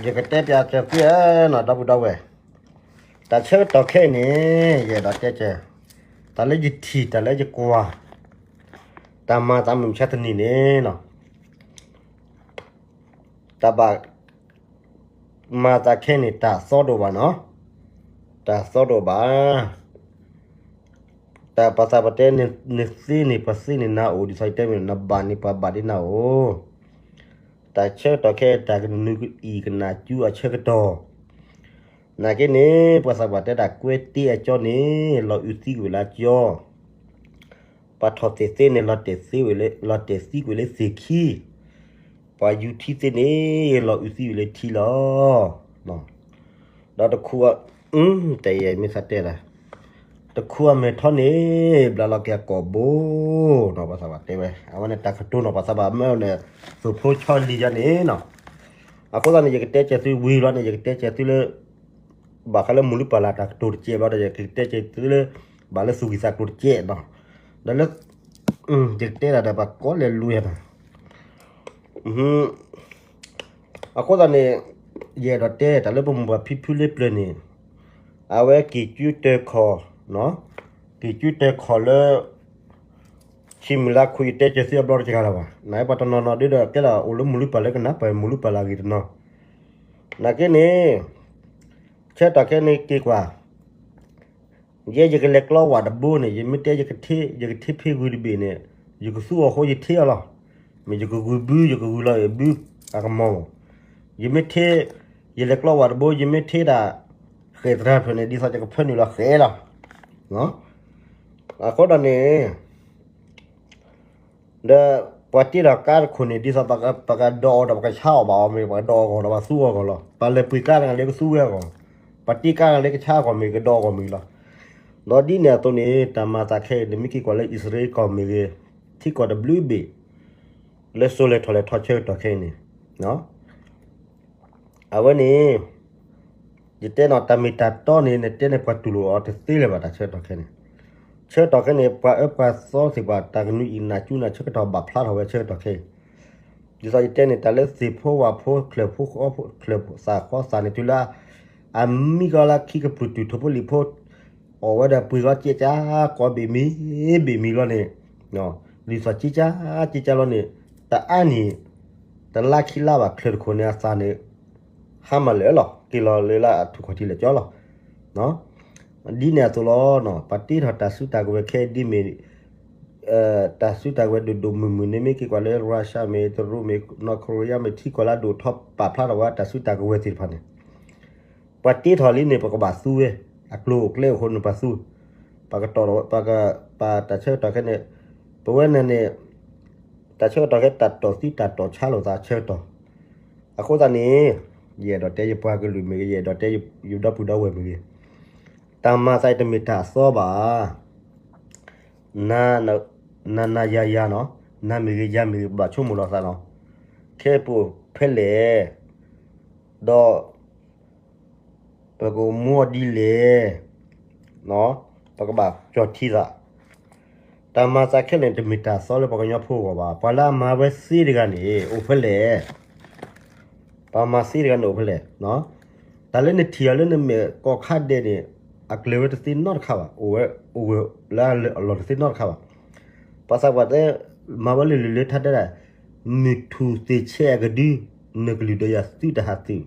ယကတဲပၠးစၢၤသုနီၤ ဒီပုၢ်ဒီဝဲၢ်, တၢ်ဆၢကတီၢ်ခဲအံၤန့ၣ် ယအဲၣ်ဒိးတဲစၢၤ, တၢ်လၢယထံၣ် တၢ်လၢယကွၢ်, တၢ်မၤသးမုၢ်မဆါတနံၤန့ၣ်နီၤ, တၢ်ဘၣ်မၤသးခဲအံၤန့ၣ် တၢ်သီတအိၣ်ဘၣ်နီၤ, တၢ်သီတအိၣ်ဘၣ်. တၢ်ပှၤသးပှၢ်တဲ နသ့န့ၣ် ပှၤသ့န့ၣ်နၤအိၣ်, ဒ်သိးယတဲမ့ၢ် နဘၣ်န့ၣ်ပှၤဘၣ်ဒ်နၤအိၣ်. တၢ်ဆၢကတီၢ်ခဲအံၤ တၢ်ကနုာ်ကအံၣ်ကနၣ်ကၠူအဆၢကတီၢ်, နာ်က့န့ၣ် ပှၤသးပှၢ်တဲတၢ်ကွဲတ့အကၠီန့ၣ် လီၤအုးသံကွံာ်လၢအကၠီ, ပှၤထီၣ်သ့ၣ်သ့န့ၣ် လီၤတဲာ်သံကွံာ်လၢသ့ၣ်ခံ, ပှၤယူၤထံသ့န့ၣ် လီၤအုးသံကွံာ်လၢထံလီၤ. ဒီးတခူ, တယဲၢ်မ့ၢ်သးတဲဒၣ်, တခူအမဲာ်ထီန့ၣ် ဘျးလီၤက့ၤအကိာ်ဘိနီၤ, ပှၤသးပှၢ်တဲဝဲ အဝဲန့ၣ်တၢ်ကတိၤနီၤ, ပှၤသးပှၢ်မၢန့ၣ် သုးဖိဆီလံၤယၤန့ၣ်နီၤ. အဃိသတးန့ၣ် ယကတဲစၢၤသုဝံၤလီၤန့ၣ် ယကတဲစၢၤသုလၢ ဘၣ်ဃးလၢမုၢ်လုၢ်ပၢ်လၢ်တၢ်ကတိၤတကဲးဘျီဒီး ယကတဲစၢၤသုလၢ ဘၣ်လၢသူၣ်ဂံၢ်သးကျိၤတကဲးနီၤ. ဒီးလၢ ယကတဲဒၣ်ဒီးပှၤကိးလဲၤလူၤယၤနီၤ. အဃိသတးန့ၣ် ယအဲၣ်ဒိးတဲတၢ်လၢပမိၢ်ပှၢ်ဖံဖုလၢပျၢၤန့ၣ်, အဝဲက့ၤကၠူတၢခီၣ်, က့ၤကၠူတၢခီၣ်လၢ ဆံမုၢ်လါခိၣ် ယတဲစၢၤသုအဘျီတကဂၤလၢၤဘၣ်. နာ်ပှၤတနီၤနီၤဒ်ဒီး ကဲလၢအအိၣ်လၢမုၢ်လုၢ်ပၢ်လၢကနၣ်ပှၤမုၢ်လုၢ်ပၢ်လၢအဂ့ၢ်တနီၤ. နာ်က့န့ၣ် ဆၢကတီၢ်ခဲအံၤန့ၣ်က့ၤကွၢ် ယဲယကလဲၤကျီဝၣ်တဘိန့ၣ် ယမ့ၢ်တဲ ယကထ့ဖ့ဂုၤတဘ့ၣ်န့ၣ် ယကသူအီၤဃိယထ့အီၤလီၤ. မ့ၢ်ယကဂုၤဘု ယကဂုၤလီၤအ့ၣ်ဘု အကမီၤမီၢ်. ယမ့ၢ်ထ့, ယလဲၤကျီဝၣ်တဘိ ယမ့ၢ်ထ့ဒၣ် ဃဲၣ်သရၣ်ဖျၢၣ်န့ၣ် ဒ်သိးယကဖၢနုာ်လီၤဃဲၤလီၤ. အဃိဒီးန့ၣ် ဒီးပှၤတ့ထီၣ်ကါတခိၣ်န့ၣ် ဒ်သိးပကဒီးအီၤဒီးပကဆါအီၤဘၣ်အီၤမ့ၢ် ပကဒီးအီၤဂီၢ်ဒီးပသူအီၤဂီၢ်လီၤ. ပှၤလဲၤပှ့ၤကါတဂၤလၢကသူဝဲအဂီၢ်, ပှၤတ့ကါတဂၤလၢကဆါအဂီၢ်မ့ၢ် ကဒီးအဂီၢ်မ့ၢ်လီၤ. ဒီးဒ်န့ၣ်အသိးန့ၣ် တၢ်မၤသးခဲအံၤန့ၣ် မ့ၢ်က့ၤကွၢ်လၢအံၣ်စရ့လးကီၢ်မ့ၢ်ဂ့ၤ, ထံကီၢ်တဘျုးဘ့ၣ် လၢစိၤလဲၤထီၣ်လဲၤထီဆၢကတီၢ်ခဲအံၤန့ၣ် အဝဲန့ၣ် ယတဲနီၤ တၢ်မ့ၢ်တၢ်တီန့ၣ် နတဲန့ၣ်ပှၤတူၢ်လိာ်အီၤတသ့လၢၤဘၣ် တၢ်ဆၢကတီၢ်ခဲအံၤန့ၣ်. ဆၢကတီၢ်ခဲအံၤန့ၣ် ပှၤအၢပှၤသီသ့ၣ်တဖၣ် တၢ်ကနုာ်အံၣ်နၢ်ကၠူနၢ်ဆၢကတီၢ်ဘၣ်ဖျါထီၣ်ဝဲဆၢကတီၢ်ခဲအံၤ. ဒ်သိးယတဲန့ၣ် တၢ်လၢသ့ၣ်ဖိဝၣ်ဖိ ချၢၣ်ဖိဃီဖိ ချၢၣ်သၣ်ဃီသၣ်န့ၣ် တုၤလၢ အမံကီလၢခံကပျုၢ်တုၤထိၣ်ဖိလံၣ်ဖိ အီၣ်ဝဲဒီးပှ့ၤကီကဲကၠါ ကိးဘ့ၣ်မံၤဘ့ၣ်မံၤလီၤန့ၣ် လံာ်သီၣ်ကဲကၠါကဲကၠါလီၤန့ၣ် တအါန့ၣ် တလါခံလါဘၣ် ချၢၣ်တခိၣ်န့ၣ်အသၣ်န့ၣ် ဟါမၢ်လၢာ်လီၤ က့ၤလီၤလၢလၢအထူၣ်ခီၣ်ထံးလၢာ်ကၠီလီၤ. ဒ်န့ၣ်အသိးလီၤ ပှၤတ့ထီၣ်တၢ်စုတၢ်ကဝဲၤခဲအံၤဒ်မ့ၢ် တၢ်စုတၢ်ကဝဲၤဒိၣ်ဒိၣ်မုၢ်မုၢ်န့ၣ် မ့ၢ်က့ၤကွၢ်လၢ Russia မ့ၢ် တရူးမ့ၢ် North Korea မ့ၢ် ထံကီၢ်လၢအဒိၣ်ထီၣ်ပာ်ဖျါထီၣ်ဝဲတၢ်စုတၢ်ကဝဲၤသ့ၣ်တဖၣ်န့ၣ် ပှၤတ့ထီၣ်လံန့ၣ် ပကဘၣ်သူဝဲ အကျိၤအကျဲအိၣ်အဃိန့ၣ် ပှၤသူ ပှၤကတီၢ် ပှၤတၢ်ဆၢကတီၢ်ခဲအံၤန့ၣ် ပဝဲန့ၣ်န့ၣ် တၢ်ဆၢကတီၢ်ခဲအံၤ တၢ်တီၢ်သံတၢ်တီၢ်ဆါလိာ်သးဆၢကတီၢ်. အဃိသတးန့ၣ် ယအဲၣ်ဒိးတဲယပှၤကလုာ်မ့ၢ်ဂ့ၤ ယအဲၣ်ဒိးတဲယဒီပုၢ်ဒီဝဲၢ်မ့ၢ်ဂ့ၤ တၢ်မၤသးအံၤတမ့ၢ်တၢ်အသီဘၣ်. နၤ နၤယၤယၤနီၤ နၤမ့ၢ်ဂ့ၤယၤမ့ၢ်ဂ့ၤ ပဘၣ်ဆိကမိၣ်လီၤသးနီၤ ခဲအံၤပအိၣ်ဖဲလဲၣ် ဒီး ပကအိၣ်မူအီၤဒ်လဲၣ် ပကဘၣ်ကၠီၣ်ထံသး တၢ်မၤသးခဲလၢာ်န့ၣ် တမ့ၢ်တၢ်သီလၢပှၤကညီဖိအဂီၢ်ဘၣ်. ပှၤလၢအမၤဝဲသ့တဂၤန့ၣ် အိၣ်ဖဲလဲၣ် ပှၤမၤသ့တဂၤန့ၣ်အိၣ်ဖဲလဲၣ်. တၢ်လၢနထံၣ်အီၤလၢနမဲာ်ကီၢ်ခါဒဲးန့ၣ် အကျၢၤဝဲတသ့နီတခါဘၣ် အိၣ်ဝဲ အိၣ်ဝဲလၢအလီၢ်တသ့နီတခါဘၣ်. ပှၤသးပှၢ်တဲ မၤဝဲလၢလၢလၢထါတဲဒၣ် မုၢ်ထူၣ်သ့ၣ်ဆဲးအကဒု နကလုၢ်ဒီးယၤသုတဟးသုး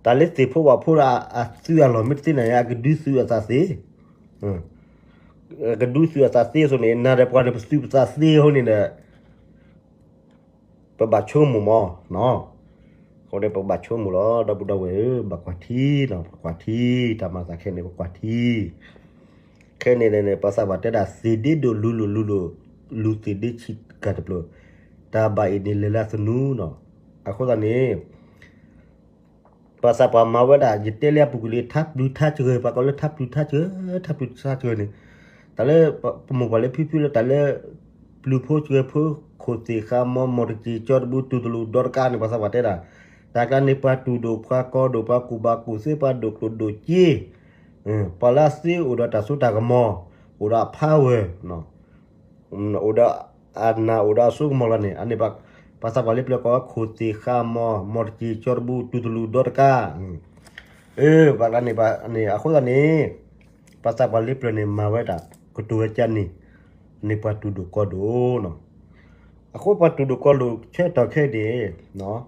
တၢ်လၢသ့ၣ်ဖိဝၣ်ဖိဒီးအသုးအလီၢ်မ့ၢ်တသ့န့ၣ် အကဒုသုးအသးသ့, အကဒုသုးအသးသ့အသိးန့ၣ် နၤဒီးပှၤန့ၣ်ပသုးပသးသ့အဃိန့ၣ်ဒီး ပဘၣ်ဆိကမိၣ်မး, အဃိန့ၣ်ပကဘၣ်ဆိကမိၣ်လီၤ ဒီပုၢ်ဒီဝဲၢ်ဧၢ, ဘၣ်ကွၢ်ထံနီၤ, ပကွၢ်ထံ, တၢ်မၤသးခဲအံၤန့ၣ် ပကွၢ်ထံ. ခဲအံၤန့ၣ်န့ၣ် ပှၤသးပှၢ်တဲဒၣ် သ့ၣ်ဒ့ဒိၣ်လူၤလိာ်လူၤလိာ်, လူၤသ့ၣ်ဒ့ဆံးကၢ်တပျိၤ, တၢ်ဘၣ်အံၤန့ၣ်လဲၤလၢအသနူနီၤ. အဃိသတးန့ၣ် ပှၤသးပှၢ်မၤဝဲဒၣ် ယတဲလၢအပူၤကွံာ်လံ ထါပျုၤထါစှၢၤ, ပှၤကိးလၢထါပျုၤထါစှၢၤ, ထါပျုၤထါစှၢၤန့ၣ်, တၢ်လၢပမိၢ်ပှၢ်လၢဖံဖုလၢတၢ်လၢ ပျုၤဖိစှၢၤဖိ ခိၣ်သ့ၣ်ဃါမီ မီၢ်တက့ၢ် ကၠီတဘု တူၢ်တလူး ဒီတကးန့ၣ် ပှၤသးပှၢ်တဲဒၣ်, တၢ်ကျါန့ၣ် ပှၤတူၢ်ဒိၣ် ပှၤကီဒိၣ် ပှၤကူၣ်ဘၣ်ကူၣ်သ့ ပှၤဒိၣ်ကျိၣ်ဒိၣ်စ့ ပှၤလၢအသ့အိၣ်ဒီးတၢ်စိတၢ်ကမီၤ, အိၣ်ဒီးအ power, အိၣ်ဒီးအနၢ် အိၣ်ဒီးအစိကမီၤလီၤန့ၣ်, အန့ၣ်ပှၤ ပှၤသးပှၢ်လၢပျၢၤကိးဝဲ ခိၣ်သ့ၣ်ဃါမီၤ မီၣ်တက့ၢ် ကၠီတဘူၣ် တူၢ်တလူၢ် ဒီတကါ အၢ ဘၣ်ကျါန့ၣ် အဃိသတးန့ၣ် ပှၤသးပှၢ်လၢပျၢၤန့ၣ် မၤဝဲဒၣ်ကတိၤဝဲကန့ၣ် န့ၣ်ပှၤတူၢ်ဒိၣ်ကီဒိၣ်နီၤ. အဃိပှၤတူၢ်ဒိၣ်ကီဒိၣ်ဆၢကတီၢ်ခဲအံၤန့ၣ်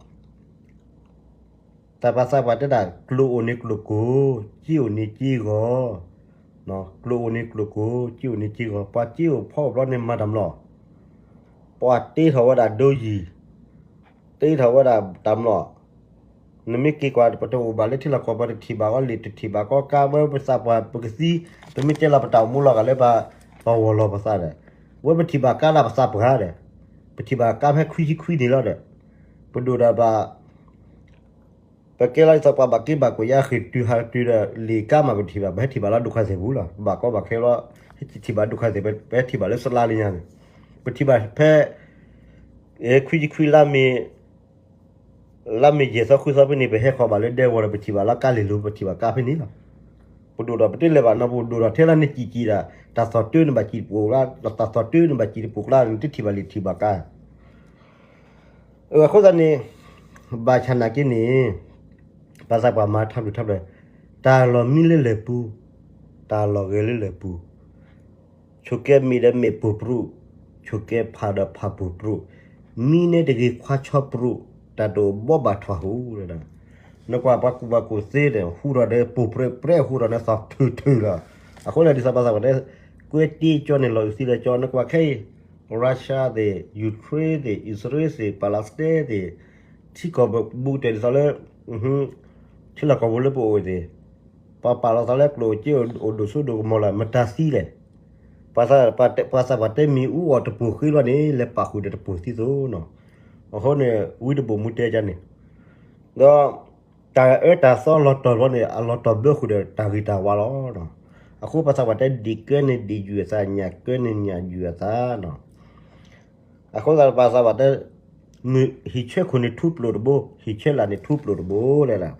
တၢ်ပှၤသးပှၢ်တဲဒၣ် ကျိအိၣ်န့ၣ်ကျိကိၢ်, စ့အိၣ်န့ၣ်စ့ဂီၤ, ကျိအိၣ်န့ၣ်ကျိကိၢ်, စ့အိၣ်န့ၣ်စ့ဂီၤ, ပှၤစ့အိၣ်ဖီအိၣ်ဘျီန့ၣ်မၤတၢ်မလီၤ. ပှၤတ့ထီၣ်ဝဲဒၣ်ဒိယံၤ, တ့ထီၣ်ဝဲဒၣ်တၢ်မလီၤ. နမ့ၢ်က့ၤကွၢ် ပတအိၣ်ဘၣ်လၢထံလီၢ်ကီၢ် ပှၤတထံၣ်ဘၣ်အီၤလံာ် တထံၣ်ဘၣ်ကီကါ ဝဲပသးပှၢ်ပကသံ, ပမ့ၢ်တဲလီၤပတၢ်အိၣ်မူလီၤဂာ်လၢ ပဂီၢ်လီၤပသးဒီး, ဝဲပထံၣ်ဘၣ်ကါလၢပသးပှၢ်ဒီး, ပထံၣ်ဘၣ်ကါဖဲခွံဆံခွံန့ၣ်လီၤဒီး, ပဒိၣ်ဒီးဘၣ် ပကဲလီၤဒ်သိးပှၤဘၣ်က့ဘၣ်ကွဲးယါဃ့ၢ်တုၤဟးတုၤဒီး လံာ်ကါမးပထံၣ်ဘၣ် ပဟဲထံၣ်ဘၣ်လၢဒိၣ်ခါသ့ၣ်ပူၤလီၤ. ပဘၣ်ကီဘၣ်ခဲလီၤ, ဟဲထံၣ်ဘၣ်ဒိၣ်ခါသ့ၣ် ပဟဲထံၣ်ဘၣ်လၢစလါလံညါန့ၣ်, ပထံၣ်ဘၣ်ဖဲ ခွံဆံခွံလါမ့ၤ လါမ့ၤယဲၢ်သီဃုသီဖဲန့ၣ် ပဟဲဃီၤဘၣ်လၢဒဲဝီၤဒီး ပထံၣ်ဘၣ်လၢကါလ့ၢ်လိၤ ပထံၣ်ဘၣ်ကါဖဲန့ၣ်လီၤ. ပဒိၣ်ဒီးပတလဲၤဘၣ်နီတပူၤ ဒိၣ်ဒီးထဲလၢနစံၣ်စံၣ်ဒၣ် တၢ်သီၣ်တၢနဘၣ်စံၣ်တပူၤကျါ, တၢ်သီၣ်တၢနဘၣ်စံၣ်တပူၤကျါန့ၣ် နတထံၣ်ဘၣ်လံာ်ထံၣ်ဘၣ်ကါ အဃိသတးန့ၣ် ဘၣ်ဆၣ်နာ်က့န့ၣ် ပှၤသးပှၢ်မၤထီဘျုးထီဘျၢၣ်, တၢ်လီၢ်မံလၢလၢၢ်ပူၤ, တၢ်လီၢ်ဂဲၤလၢလၢၢ်ပူၤ, ဆိးကဲမ့ၢ်ဒီးမ့ၢ်ပူၤပြူး, ဆိးကဲဖးဒီးဖးပူၤပြူး, မံန့ၣ်တဂ့ၤခွါဆီပြူး, တၢ်တအိၣ်ဘီဘၣ်ထွးဟူး, နကွၢ်ပှၤကူၣ်ဘၣ်ကူၣ်သ့ဒီး ဟူးထီၣ်ဒီးပူၤပြဲးပြဲး ဟူးထီၣ်ဒီးသီၣ်ထုးထုးလီၤ. အဃိန့ၣ်ဒ်သိးပှၤသးပှၢ်တဲ ကွဲတ့ၢ်ကၠီန့ၣ် လီၤအုးသံလၢကၠီ နကွၢ်ခဲအံၤ Russia သ့ၣ် Ukraine သ့ၣ် Israel သ့ၣ် Palestine သ့ၣ် ထံကီၢ်ပူၤကတၢၢ်ဒ်သိးလၢ ထံလီၢ်ကီၢ်ပူၤလၢပအိၣ်သ့ၣ် ပှၤပာ်လီၤသးလၢကျိၣ်စ့အိၣ်ဒိၣ်စိဒိၣ်ကမီၤလၢ မတၤသံလဲၣ်. ပှၤသးပှၢ်တဲမ့ၢ်အူအီၣ်တပူၤဃ့ဘျီန့ၣ် လဲၤပာ်ဃုာ်ဒီးတပူၤသံသိးနီၤ. အဃိန့ၣ် ဝံတဘိၣ်မူတဲကၠန့ၣ် ဒီး တၢ်အၢတၢ်သီလီၤတီၤဘျီန့ၣ် အလီၤတီၤဘၢဃုာ်ဒီးတၢ်ဂ့ၤတၢ်ဝါလီၤ. အဃိပှၤသးပှၢ်တဲ ဒံးကဲန့ၣ် ဒံးယုာ်အသး ညၣ်ကဲန့ၣ် ညၣ်ယုာ်အသးနီၤ. အဃိသတးပှၤသးပှၢ်တဲ ဟံၣ်ဆၢခိၣ်န့ၣ်ထူပျိာ်တဘိ, ဟံၣ်ဆၢလာ်န့ၣ်ထူပျိာ်တဘိလဲၣ်.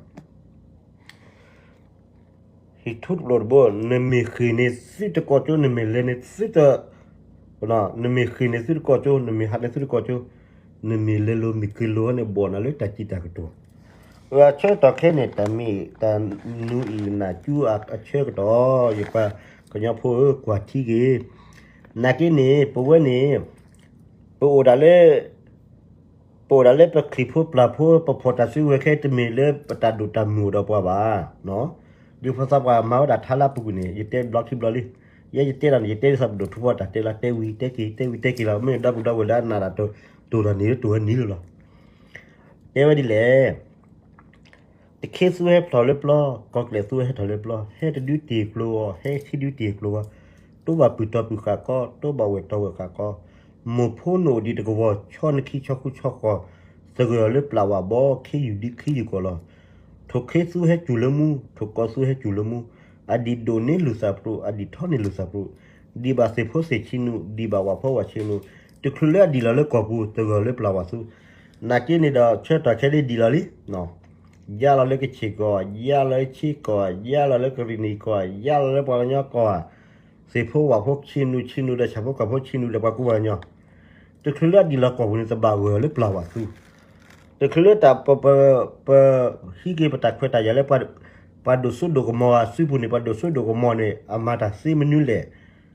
ဟံၣ်ထူတဘျီတဘိ, နမ့ၢ်ဃ့ၢ်န့ၣ်သုတကီၢ်ကၠိ, နမ့ၢ်လဲၤန့ၣ်သုတ, နမ့ၢ်ဃ့ၢ်န့ၣ်သုတကီၢ်ကၠိ, နမ့ၢ်ဟးန့ၣ်သုတကီၢ်ကၠိ, နမ့ၢ်လဲၤလိၤမ့ၢ်က့ၤလိၤန့ၣ် ဘီၣ်နၤလၢတၢ်စံးတၢ်ကတိၤ. အဆၢကတီၢ်ခဲအံၤန့ၣ် တၢ်မ့ၢ်တၢ်နူအံၤနၢ်ကၠူအဆၢကတီၢ်, ယပှၤကညီဖိဧၢ ကွၢ်ထံဂ့ၤ. နာ်က့န့ၣ် ပဝဲန့ၣ် ပအိၣ်ဒၣ်လၢ ပအိၣ်ဒၣ်လၢပခရံာ်ဖိပျၢ်ဖိ ပဖီၣ်တၢ်စုကဝဲၤခဲအံၤ တမ့ၢ်လၢပတၢ်ဒိၣ်တၢ်မုၢ်အိၣ်ဒီးပှၤဘၣ်. ဒ်ဖိသၣ်ပှၢ်မၤဝဲဒၣ်ထါလၢအပူၤကွံာ်န့ၣ် ယတဲဘျီခံဘျီလံ. ယဲယတဲဒီးန့ၣ် ယတဲဒ်သိးပဒိၣ်ထူဖိတၢ်တဲလီၤ, တဲဝံၤတဲက့ၤ တဲဝံၤတဲက့ၤလီၤ. မ့ၢ်ဒီပုၢ်ဒီဝဲၢ်လၢအနာ်တၢ်တိၢ်နီၣ်န့ၣ် တိၢ်ဝဲန့ၣ်လီၤ. တဲဝဲဒ်လဲၣ်. တခ့သူဟဲဖျိးလၢပျီ, ကီၢ်ကျဲးသူဟဲထီၣ်လၢပျီ, ဟဲတဒုတ့ၢ်ကျိအီၤ, ဟဲခံဒုတ့ၢ်ကျိအီၤ, တိဘၣ်ပုၢ်တီပုၢ်ဃာ်ကီ, တိဘၣ်ဝဲၢ်တီဝဲၢ်ဃာ်ကီ, မိၢ်ဖိနအိၣ်ဒံးတကဝီၤ, ဆီနခံဆီဃူဆီဃီၤ, သဂၢၢ်အီၤလၢပျၢ်ဝၣ်ဘီ, ခ့ယူၢ်ဒံခ့ယူၢ်ကီၢ်လီၤ. ထိၣ်ခ့သူဟဲစူၤလၢမူ, ထိၣ်ကီသူဟဲစူၤလၢမူ, အဒံၣ်ဒိၣ်န့ၢ်လုၢ်သးပရူး, အဒံၣ်ထီန့ၢ်လုၢ်သးပရူး, ဒံးဘၣ်သ့ၣ်ဖိသ့ၣ်ဆံနူ, ဒံးဘၣ်ဝၣ်ဖိဝၣ်ဆံနူ, တချုးလၢအဒံၣ်လီၤလၢကီၢ်ပူၤ, သဂၢၢ်လၢပျၢ်ဝၣ်သူ, နာ်က့န့ၣ်ဒီး ဆၢကတီၢ်ခဲအံၤဒံးလီၤလံ. ယါလီၤလၢကခ့ၣ်ကီၢ်, ယါလီၤလၢခ့ကီၢ်, ယါလီၤလၢကရံၣ်နံၣ်ကီၢ်, ယါလီၤလၢပှၤကညီကီၢ်ဧါ, သ့ၣ်ဖိဝၣ်ဖိဆံနူ, ဆံနူဒီးဆၣ်ဖိကီၢ်ဖိဆံနူဒီးပှၤကူပှၤကညီ, တချုးလၢအဒံၣ်လီၤကီၢ်ပူၤန့ၣ် တဘၣ်ဂၢၢ်လၢပျၢ်ဝၣ်သူ, တချုးလၢတၢ်ပ ပ ပဟံးက့ၤပတၢ်ခွဲးတၢ်ယာ်လၢ ပှၤဒိၣ်စိဒိၣ်ကမီၤအစုပူၤန့ၣ်, ပှၤဒိၣ်စိဒိၣ်ကမီၤန့ၣ် အမၤတၢ်သ့မနုၤလဲၣ်,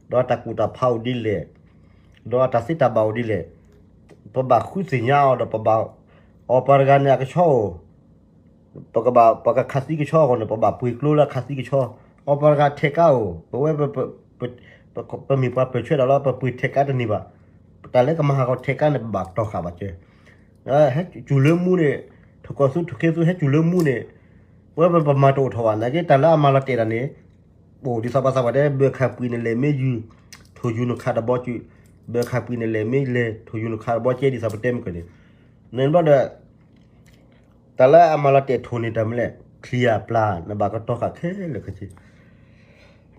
ဒီးအတၢ်ကူၣ်တၢ်ဖးအိၣ်ဒ်လဲၣ်, ဒီးအတၢ်သ့တၢ်ဘၣ်အိၣ်ဒ်လဲၣ်, ပဘၣ်ဃုသ့ၣ်ညါအီၤဒီးပဘၣ်, အီၤပှၤတဂၤန့ၣ်အကဆီအိၣ်, ပကဘၣ် ပှၤကခးသံကဆီအဂီၢ်န့ၣ် ပဘၣ်ပှ့ၤကျိလၢအခးသံကဆီ, အီၤပှၤတဂၤထဲးကါအိၣ်, ပဝဲ ပမ့ၢ်ပှၤပၢၢ်ဆၢတၢ်လီၤ ပပှ့ၤထဲးကါတန့ၢ်ဘၣ်, တၢ်လၢကမၤဟးဂီၤထဲးကါန့ၣ် ပဘၣ်တီၢ်ဃာ်ဘၣ်ကၢ ဟဲစူၤလၢမူန့ၣ်, ထိၣ်ကီၢ်သူထိၣ်ခ့သူဟဲစူၤလၢမူန့ၣ်, ပဝဲပမၤတအိၣ်ထီၣ်ဘၣ် နာ်က့တၢ်လၢအမၤလီၤတဲာ်တၢ်န့ၣ်, အိၣ်ဒ်သိးပှၤသးပှၢ်တဲ ဘၢၣ်ခၣ်ပှံာ်န့ၣ်လဲၤမ့ၢ်ယုၢ်, ထိၣ်ယူၤနခးတဘီကၠူၣ်, ဘၢၣ်ခၣ်ပှံာ်န့ၣ်လဲၤမ့ၢ်လဲၤ ထိၣ်ယူၤနခးတဘီကဲဒ်သိးပတဲမုၢ်ကၢၢ်န့ၣ်, န့ၣ်ဘျီဒီး တၢ်လၢအမၤလီၤတဲာ်ထိၣ်န့ၣ်တၢ်မနုၤလဲၣ်, ချံအပျၢ် နဘၣ်ကတီၤဃာ်ခဲလၢာ်ခဲဆ့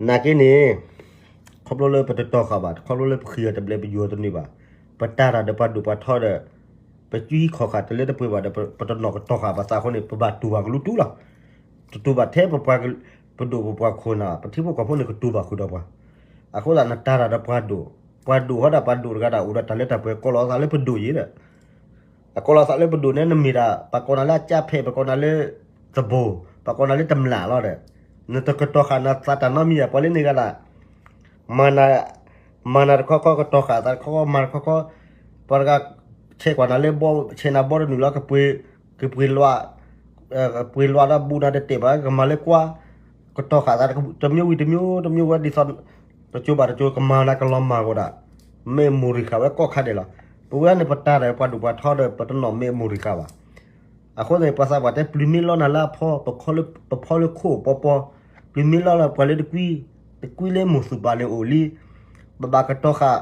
နာ်က့န့ၣ်, ခီဖျိလၢပတတီၤဃာ်ဘၣ်, ခီဖျိလၢပဃံးအီၤတဘျဲးပယူၤအီၤတန့ၢ်ဘၣ်, ပတၢ်တၢ်ဒီးပှၤဒိၣ်ပှၤထီဒီး, ပစုဟံးခီၣ်ဃာ်တလၢတပှဲၤဘၣ်ဒီး ပတနီၣ်ကတီၤဃာ်ပသးအဃိန့ၣ် ပဘၣ်တူၢ်ဘၣ်ကလူတူၢ်လီၤ. တတူၢ်ဘၣ်ထဲပပှၤ, ပဒိၣ်ပပှၤခိၣ်နၢ် ပထံဖိကီၢ်ဖိန့ၣ်ကတူၢ်ဘၣ်ဃုာ်ဒီးပှၤ, အဃိသတးနတၢ်တၢ်ဒီးပှၤဒိၣ်, ပှၤဒိၣ်ဟီဒၣ်ပှၤဒိၣ်တဂၤဒၣ်အိၣ်ဒီးတၢ်လၢတၢ်ပှဲၤကီလီၤအသးလၢပဒိၣ်ယံၤဒီး အကိးလီၤသးလၢပဒိၣ်န့ၣ် နမ့ၢ်ဒၣ် ပှၤကိးနၤလၢအကၠၢ်ဖဲး ပှၤကိးနၤလၢသဘိၣ် ပှၤကိးနၤလၢတမျၢ်လီၤဒီး နတကတီၤဃာ်နသးတၢ်နီတမံၤဧါ ပှၤလၢန့ၣ်ဂၤဒၣ် မၤနၤတခီခီ ကတီၤဃာ်သးတခီခီ မၤတခီခီ ပှၤတဂၤဆဲးကွၢ်နၤလၢဘီ ဆဲးနၤဘီတနုာ်လီၤ ကပှ့ၤ ကပှ့ၤလွး ပှ့ၤလွးဒီးဘူးနၤတတဲာ်ဘၣ် ကမၤလၢကွၢ် ကတီၤဃာ်သးတမျိုးဝံၤတမျိုး တမျိုးဝဲဒ်သိး တကၠိဘၣ်တကၠိ ကမၤနၤကလီၤမၢ်ကီးဒၣ် မဲာ်မိၢ်ရံၢ်ဃာ်ဝဲကိးခါဒဲးလီၤ. ပဝဲန့ၣ်ပတၢ်ဒီး ပှၤဒိၣ်ပှၤထီဒီး ပတနီၣ်မဲာ်မိၢ်ရံၢ်ဃာ်ဘၣ်. အဃိသတးန့ၣ် ပှၤသးပှၢ်တဲ ပျုၤမ့ၢ်လီနၤလၢအဖီ ပဖီလၢခိၣ်ပီပီ, ပျုၤမ့ၢ်လီလၢပှၤလၢတကွံ, တကွံလၢမိၢ်သူၣ်ပၢ်န့ၣ်အိၣ်လံ. ပဘၣ်ကတီၤဃာ်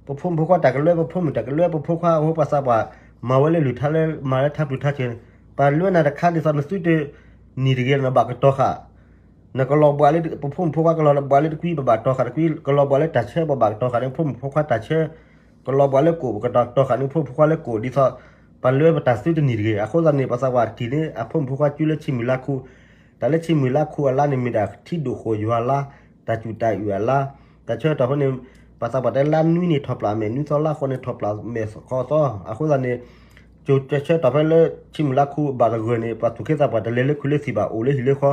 ပဖိမုၣ်ဖိခွါတၢ်ကလွဲ ပဖိမုၣ်တၢ်ကလွဲ ပဖိခွါအဃိ ပှၤသးပှၢ် မၤဝဲလၢလုၢ်ထါလၢ မၤလၢထါပျုၤထါစၢၤန့ၣ် ပှၤလွဲနၤတခါဒ်သိးနသုတနံၤတဂ့ၤ နဘၣ်ကတီၤဃာ် နကလီၤဘှးလၢ ပဖိမုၣ်ဖိခွါကလီၤဘှးလၢတကွံ ပဘၣ်ကတီၤဃာ်တကွံ, ကလီၤဘှးလၢတၢ်ဆၢ ပဘၣ်ကတီၤဃာ်န့ၣ် ပဖိမုၣ်ဖိခွါတၢ်ဆၢ, ကလီၤဘှးလၢကိၣ် ပကတီၤဃာ်န့ၣ် ပဖိမုၣ်ဖိခွါလၢကိၣ် ဒ်သိး ပှၤလွဲပတၢ်သုတနံၤတဂ့ၤ. အဃိသတးန့ၣ် ပှၤသးပှၢ်တက့ၢ်န့ၣ် အဖိမုၣ်ဖိခွါကၠူလၢဆံမုၢ်လါခူ, တၢ်လၢဆံမုၢ်လါခူအလါန့ၣ် မ့ၢ်ဒၣ်ထံဒိၣ်ဃိၣ်ယွၤလါ, တၢ်စူၢ်တၢ်အုၣ်အလါ, တၢ်ဆၢကတီၢ်ဖဲန့ၣ် ပှၤသးပှၢ်တဲလါနွံန့ၣ် ထီၣ်ပျၢ်မဲာ်နွံသီ လါဃိးန့ၣ် ထီၣ်ပျၢ်မဲာ်ဃိးသီ. အဃိသတးန့ၣ် ကၠိတၢ်ဆၢကတီၢ်ဖဲလၢဆံမုၢ်လါခူဘၣ်တဂၢၢ်န့ၣ် ပှၤသူၣ်က့သးပှၢ်တလဲၤလၢခုလၢသံၣ်ဘၣ် အိၣ်လၢဟံၣ်လၢ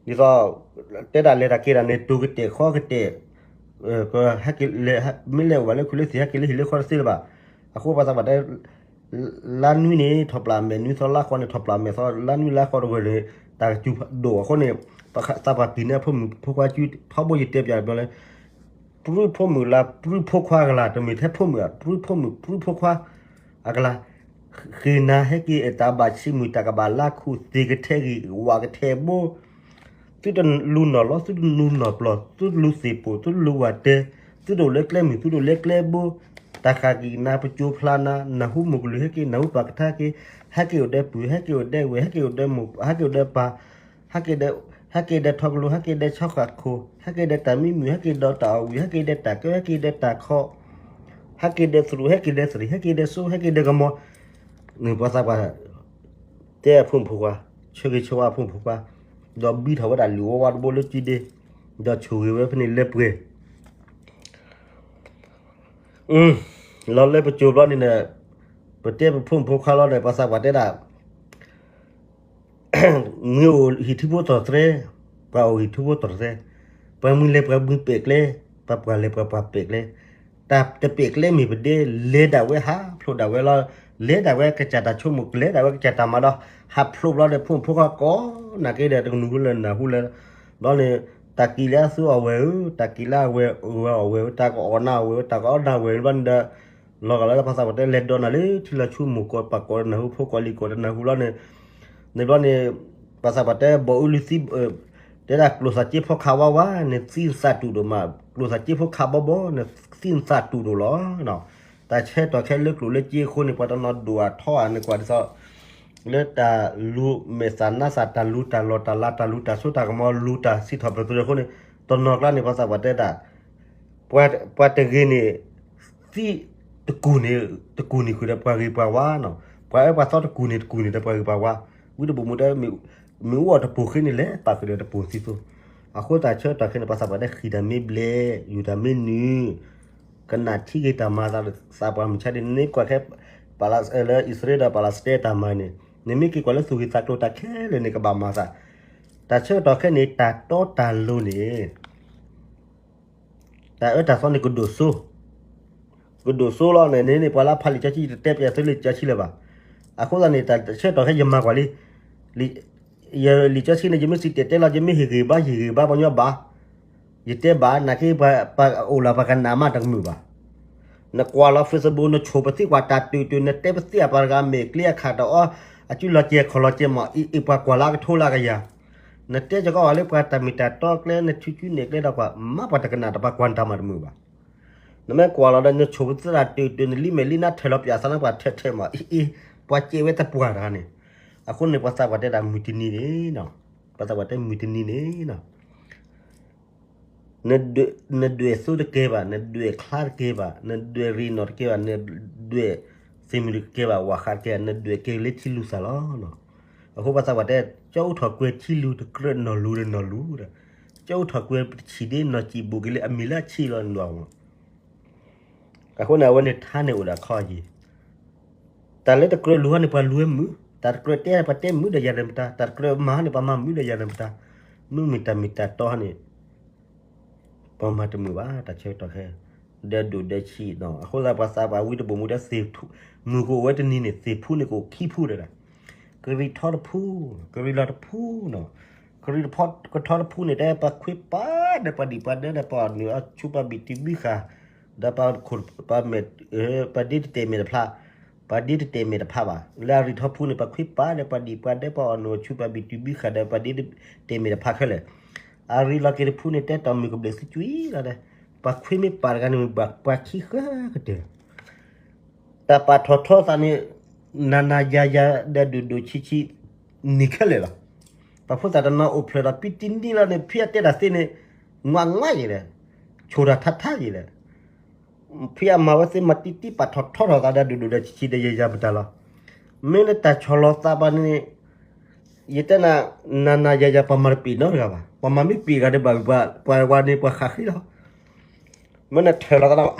ဃီ ဒ်သိး တဲဒၣ်လဲၤတၢ်က့ၤတၢ်န့ၣ် တိၤကတဲာ်ဃီကတဲာ်, ဟဲက့ၤလဲၤ မ့ၢ်လဲၤအိၣ်ဘၣ်လၢခုလၢသံၣ် ဟဲက့ၤလၢဟံၣ်လၢဃီတသ့လၢၤဘၣ်. အဃိပှၤသးပှၢ်တဲ လါနွံန့ၣ် ထီၣ်ပျၢ်မဲာ်နွံသီ လါဃိးန့ၣ် ထီၣ်ပျၢ်မဲာ်သီ လါနွံလါဃိးတဂၢၢ်န့ၣ် တၢ်ကစူၤဒိၣ်အဃိန့ၣ် ပသးပှၢ်က့ၤန့ၣ် အဖိမုၣ်ဖိခွါကၠူ ထီဘိယတဲပၠးဘျီလၢ ပြုဖိမုၣ်လၢပြုဖိခွါအကလၤ တမ့ၢ်ထဲဖိမုၣ်ဧါ ပြုဖိမုၣ်ပြုဖိခွါ အကလၤ ဃ့ၢ်နၤဟဲက့ၤအတၢ်ဘၣ်ဆံးမုၢ် တၢ်ကဘၣ်လါခူ သ့ၣ်ကထဲဂံၢ် ဝၣ်ကထဲဘိ သုတလူၤနီၢ်လီ သုတလူၤနီၢ်ပျီၢ် သုတလူၤသ့ၣ်ပိၢ် သုတလူၤဝၣ်တဲ သုတအိၣ်လၢကျဲမုၢ် သုတအိၣ်လၢကျဲဘိ တၢ်ဃၣ်ကံၣ်နၤ ပစိၤဖျါနၤ နၢ်ဟူမိၢ်ကလုၢ်ဟဲက့ၤ နၢ်ဟူပၢ်ကထါက့ၤ ဟဲက့ၤအိၣ်ဒီးပုၢ် ဟဲက့ၤအိၣ်ဒီးဝဲၢ် ဟဲက့ၤအိၣ်ဒီးမိၢ် ဟဲက့ၤအိၣ်ဒီးပၢ် ဟဲက့ၤဒီး ဟဲက့ၤဒီးထီကလိၤ ဟဲက့ၤဒီးဆီဃာ်ခိၣ် ဟဲက့ၤဒီးတၢ်မံမုာ် ဟဲက့ၤဒီးတၢ်အီၣ်ဝံၤ ဟဲက့ၤဒီးတၢ်ကဲ ဟဲက့ၤဒီးတၢ်ခီ ဟဲက့ၤဒီးသရူး ဟဲက့ၤဒီးသရံး ဟဲက့ၤဒီးစိ ဟဲက့ၤဒီးကမီၤ န့ၣ်ပှၤသးပှၢ် တဲအဖိမုၣ်ဖိခွါ ဆၢဂ့ၤဆၢဝါအဖိမုၣ်ဖိခွါ ဒီးဘံထီၣ်ဝဲဒၣ်လုၢ်ဝါဝါတဘိလၢကံဒ့ ဒီးဆိၣ်ဂ့ၤဝဲဖဲန့ၣ်လၢပှဲၤ လီၤလၢပစိၤဘျီန့ၣ်ဒီး ပတဲပဖိမုၣ်ဖိခွါလီၤဒီး ပှၤသးပှၢ်တဲဒၣ် မ့ၢ်အိၣ်ဟံၣ်ထံဖိတြီၢ်သရဲ, ပှၤအိၣ်ဟံၣ်ထံဖိတြီၢ်သရဲ, ပှၤမ့ၢ်လဲၤပှၤမ့ၢ်ပဲာ်ကျဲ, ပှၤပှၢ်လဲၤပှၤပှၢ်ပဲာ်ကျဲ, တၢ်တပဲာ်ကျဲမ့ၢ်ပဒဲ လဲၤဒၣ်ဝဲဟးဖျိးဒၣ်ဝဲလီၤ, လဲၤဒၣ်ဝဲကစၢ်တၢ်ဆိကမိၣ် လဲၤဒၣ်ဝဲကစၢ်တၢ်မၤဒီး ဟးဖျိးဘျီဒီးဖိမုၣ်ဖိခွါကိးနၢ်က့ဒီး တကနူၤဃုလၢနၢ်ဟူလၢ ဘျီန့ၣ် တၢ်ကံၣ်လၢအသုအီၣ်ဝဲဧၢ, တၢ်ကံၣ်လၢအဝဲအီၣ်ဝဲဧၢ, တၢ်ကအီၣ်နၤအီၣ်ဝဲဧၢ, တၢ်ကအီနၤဝဲဧၢ, ဘျီန့ၣ်ဒီး လီၤဂာ်လၢပှၤသးပှၢ်တဲလဲၤဒိးနၤလၢထံလီၤဆူမိၢ်ကီၢ်ပၢ်ကီၢ်တနၢ်ဟူ ဖိကီၢ်လံၤကီၢ်တနၢ်ဟူလီၤန့ၣ်, န့ၣ်ဘျီန့ၣ် ပှၤသးပှၢ်တဲဘီၣ်အူလုၢ်သံ တဲဒၣ်ကျိၣ်စၢ်က့ဖိခးဝါဝါန့ၣ် သံသးတူၢ်ဒိၣ်မး, ကျိၣ်စၢ်က့ဖိခးဘီဘီန့ၣ် သံသးတူၢ်ဒိၣ်လီၤ. တၢ်ဆၢကတီၢ်ခဲလၢကျိၣ်လၢစ့အဃိန့ၣ် ပှၤတနီၤဒိၣ်အထီအါန့ၣ်ကွၢ်ဒ်သိး လၢတၢ်လူၤမဲာ်သၣ်နါသၣ် တၢ်လူၤတၢ်လီၢ်တၢ်လၤ တၢ်လူၤတၢ်စိတၢ်ကမီၤ လူၤတၢ်စံးထီၣ်ပတြၢၤအဃိန့ၣ် တနီၤကျါန့ၣ် ပှၤသးပှၢ်တဲဒၣ် ပှၤတဂ့ၤန့ၣ် သံတကူၢ်န့ၣ် တကူၢ်န့ၣ်ဃုာ်ဒီးပှၤဂ့ၤပှၤဝါနီၤ, ပှၤအၢပှၤသီတကူၢ်န့ၣ် တကူၢ်န့ၣ်ဒီးပှၤဂ့ၤပှၤဝါ, ဝံတဘိၣ်မူတဲ မ့ၣ်အူအီၣ်တပိၢ်ဃ့န့ၣ်လဲၤပာ်ဃုာ်ဒီးတပိၢ်သံသိ, အဃိသတးဆၢကတီၢ်ခဲန့ၣ် ပှၤသးပှၢ်တဲဃံၢ်တၢ်မ့ၢ်ဘျဲး ယူၤတၢ်မ့ၢ်နုာ် ကနၣ်ထံက့ၤတၢ်မၤသး သးပှၢ်မုၢ်ဆါဒ်န့ၣ် ကွၢ်ခဲ လၢအံၣ်စရ့လးဒီးပၤလးစတၢၤတၢ်မၤန့ၣ် နမ့ၢ်က့ၤကွၢ်လၢသူၣ်ဂ့ၤသးကျိၤတၢ်ခဲလၢာ်န့ၣ် ကဘၣ်မၤသး, တၢ်ဆၢကတီၢ်ခဲန့ၣ် တၢ်တီတၢ်လိၤန့ၣ် တၢ်အၢတၢ်သီန့ၣ်ကဒိၣ်စိ ကဒိၣ်စိလီၤန့ၣ် န့ၣ် ပှၤလၢဖးလံာ်စီဆှံ ယတတဲပျးသုလံာ်စီဆှံလၢၤဘၣ်. အဃိသတးန့ၣ် တၢ်ဆၢကတီၢ်ခဲယမၤကွၢ်လံ လံာ်စီဆှံန့ၣ် ယမ့ၢ်စံၣ်တဲၤတဲလီၤ ယမ့ၢ်ဟ့ၣ်ဂ့ၤဘါ ယဟ့ၣ်ဂ့ၤဘါပှၤညီဘၣ်, ယတဲဘၣ် နာ်က့ ပှၤအိၣ်လၢပှၤကနၣ်မးတကမုာ်ဘၣ်. နကွၢ်လီၤ Facebook နဆိၣ်ပသံကွၢ်တၢ်တုၤတုၤ နတဲပသံအပှၤတဂၤမဲာ်ကျ့အခၣ်တအီ အစုလီၤစဲၤခီၣ်လီၤစဲၤမး အံၤအံၤပှၤကွၢ်လၢအကထိ လၢအကယၤ, နတဲစ့ၢ်ကီးအီၤလၢပှၤတၢ်မ့ၢ်တၢ်တီကျဲ နဆူၣ်ဆူၣ်န့ၢ်ကျဲဒီးကွၢ် မ့ၢ်ပှၤတကနၣ်တပှၤကွၢ်တၢ်မးတမုာ်ဘၣ်. နမ့ၢ်ကွၢ်လီၤဒီး နဆိၣ်ပသံတၢ်တုၤတုၤ နလံမဲာ်လံနါ ထဲးလီၤပၠးသးနါပှၤထဲးထဲးမး အံၤအံၤ ပှၤစဲးဝဲတပှၢ်တဂၤန့ၣ်, အဃိန့ၣ် ပှၤသးပှၢ်တဲဒၣ်မုၢ်တနံၤန့ၣ်, ပှၤသးပှၢ်တဲမုၢ်တနံၤန့ၣ် နဒွဲၣ်သိတကဲဘၣ်, နဒွဲၣ်ချါတကဲဘၣ်, နဒွဲၣ်ရ့ၣ်နီၣ်တကဲဘၣ်, နဒွဲၣ်သ့ၣ်မုၢ်တကဲဘၣ်, ဝၣ်ဃးတကဲဘၣ်, နဒွဲၣ်ကဲလၢထံလူၤသၣ်လီၤ. အဃိပှၤသးပှၢ်တဲ ကၠီအိၣ်ထီၣ်ကွဲၤထံလူၤတကြၢးနီၢ်လူၤဒီးနီၢ်လူၤဒီး, ကၠီအိၣ်ထီၣ်ကွဲၤပတဆံးဒ့နီၢ်စံၣ်ဘိၣ်က့ၤလၢအမံၤလၢအဆံးလီၤနဒွးမး. အဃိန့ၣ် အဝဲန့ၣ်ထါန့ၣ်အိၣ်ဒီးခီယံၤ, တၢ်လၢတကြၢးလူၤဟီန့ၣ် ပှၤလူၤဝဲမုာ်, တၢ်တကြၢးတဲ ပှၤတဲမုာ်ဒီးယၤဒီးမတၤ, တၢ်တကြၢးမၤဟီန့ၣ် ပှၤမၤမုာ်ဒီးယၤဒီးမတၤ, မ့မ့ၢ်တၢ်မ့ၢ်တၢ်တီဟီန့ၣ် ပှၤမၤတမုာ်ဘၣ် တၢ်ဆၢကတီၢ်ခဲ, ဒဲးဒိၣ်ဒဲးဆံးနီၤ, အဃိသတးပှၤသးပှၢ်ဝံတဘိၣ်မူဒီး မုၢ်ကအိၣ်ဝဲတနံၤန့ၣ် သ့ၣ်ဖူန့ၣ်ကအိၣ်ခံဖူတဲဒၣ်, ကရံၣ်ထီတဖူ, ကရံၣ်လီၤတဖူနီၤ, ကရံၣ်ကထီတဖူန့ၣ် တဲပှၤခွ့ပာ်ဒီးပှၤဒံၣ်ပှၤဒဲဒီးပှၤအီၣ်နုၢ်အီဆူပှၤဘံၣ်တုၤဘံၣ်ဃာ်, ဒီးပှၤခိၣ်ပှၤမဲာ်, ပှၤဒ့တတဲာ်မဲာ်တဖျါ, ပှၤဒ့တတဲာ်မဲာ်တဖျါဘၣ်, လၢအရံၣ်ထီဖူန့ၣ် ပှၤခွ့ပာ်ဒီးပှၤဒံၣ်ပှၤဒဲပှၤအီၣ်နုၢ်အီဆူပှၤဘံၣ်တုၤဘံၣ်ဃာ်ဒီးပှၤဒ့တတဲာ်မဲာ်တဖျါခဲလၢာ်, အရံၣ်လီၤက့ၤတဖူန့ၣ် တဲတၢ်မုၢ်ကဘျံးသုကွံာ်လီၤဒီး, ပှၤခွ့မ့ၢ်ပာ်တဂၤန့ၣ် မ့ၢ်ဘၣ်ပှၤခံဃၢကတၢၢ် တၢ်ပာ်ထီၣ်ထီသးန့ၣ် နၤနၤယၤယၤဒီးဒိၣ်ဒိၣ်ဆံးဆံး န့ၣ်ခဲလၢာ်လီၤ. ပှၤဖိသၣ်တနီၤအိၣ်ဖျဲၣ်ဒီး ဖံတနံၤလီၤန့ၣ် ဖံအတဲတၢ်သ့န့ၣ် ငွးငွးယံာ်လဲၣ်, ဆိၣ်တၢ်ထါထါယံာ်လဲၣ်, ဖံအမၤဝဲသ့မၤတံၢ်တံၢ်ပာ်ထီၣ်ထီထီၣ်သးဒီးဒိၣ်ဒိၣ်ဒီးဆံးဆံးဒီး ယၤယၤမတၤလီၤ. မ့ၢ်လၢတၢ်ဆီၣ်လီၤသးဘၣ်န့ၣ် ယတဲနၤ, နၤနၤယၤယၤ ပှၤမၤတပ့ၤနီတဂၤဘၣ်. ပှၤမၤမ့ၢ်ပ့ၤဂၤဒံးဘၣ် ပှၤဝၤန့ၣ် ပှၤဃးဃ့လီၤ. မ့ၢ်နထၢၣ်လီၤသးဒီး,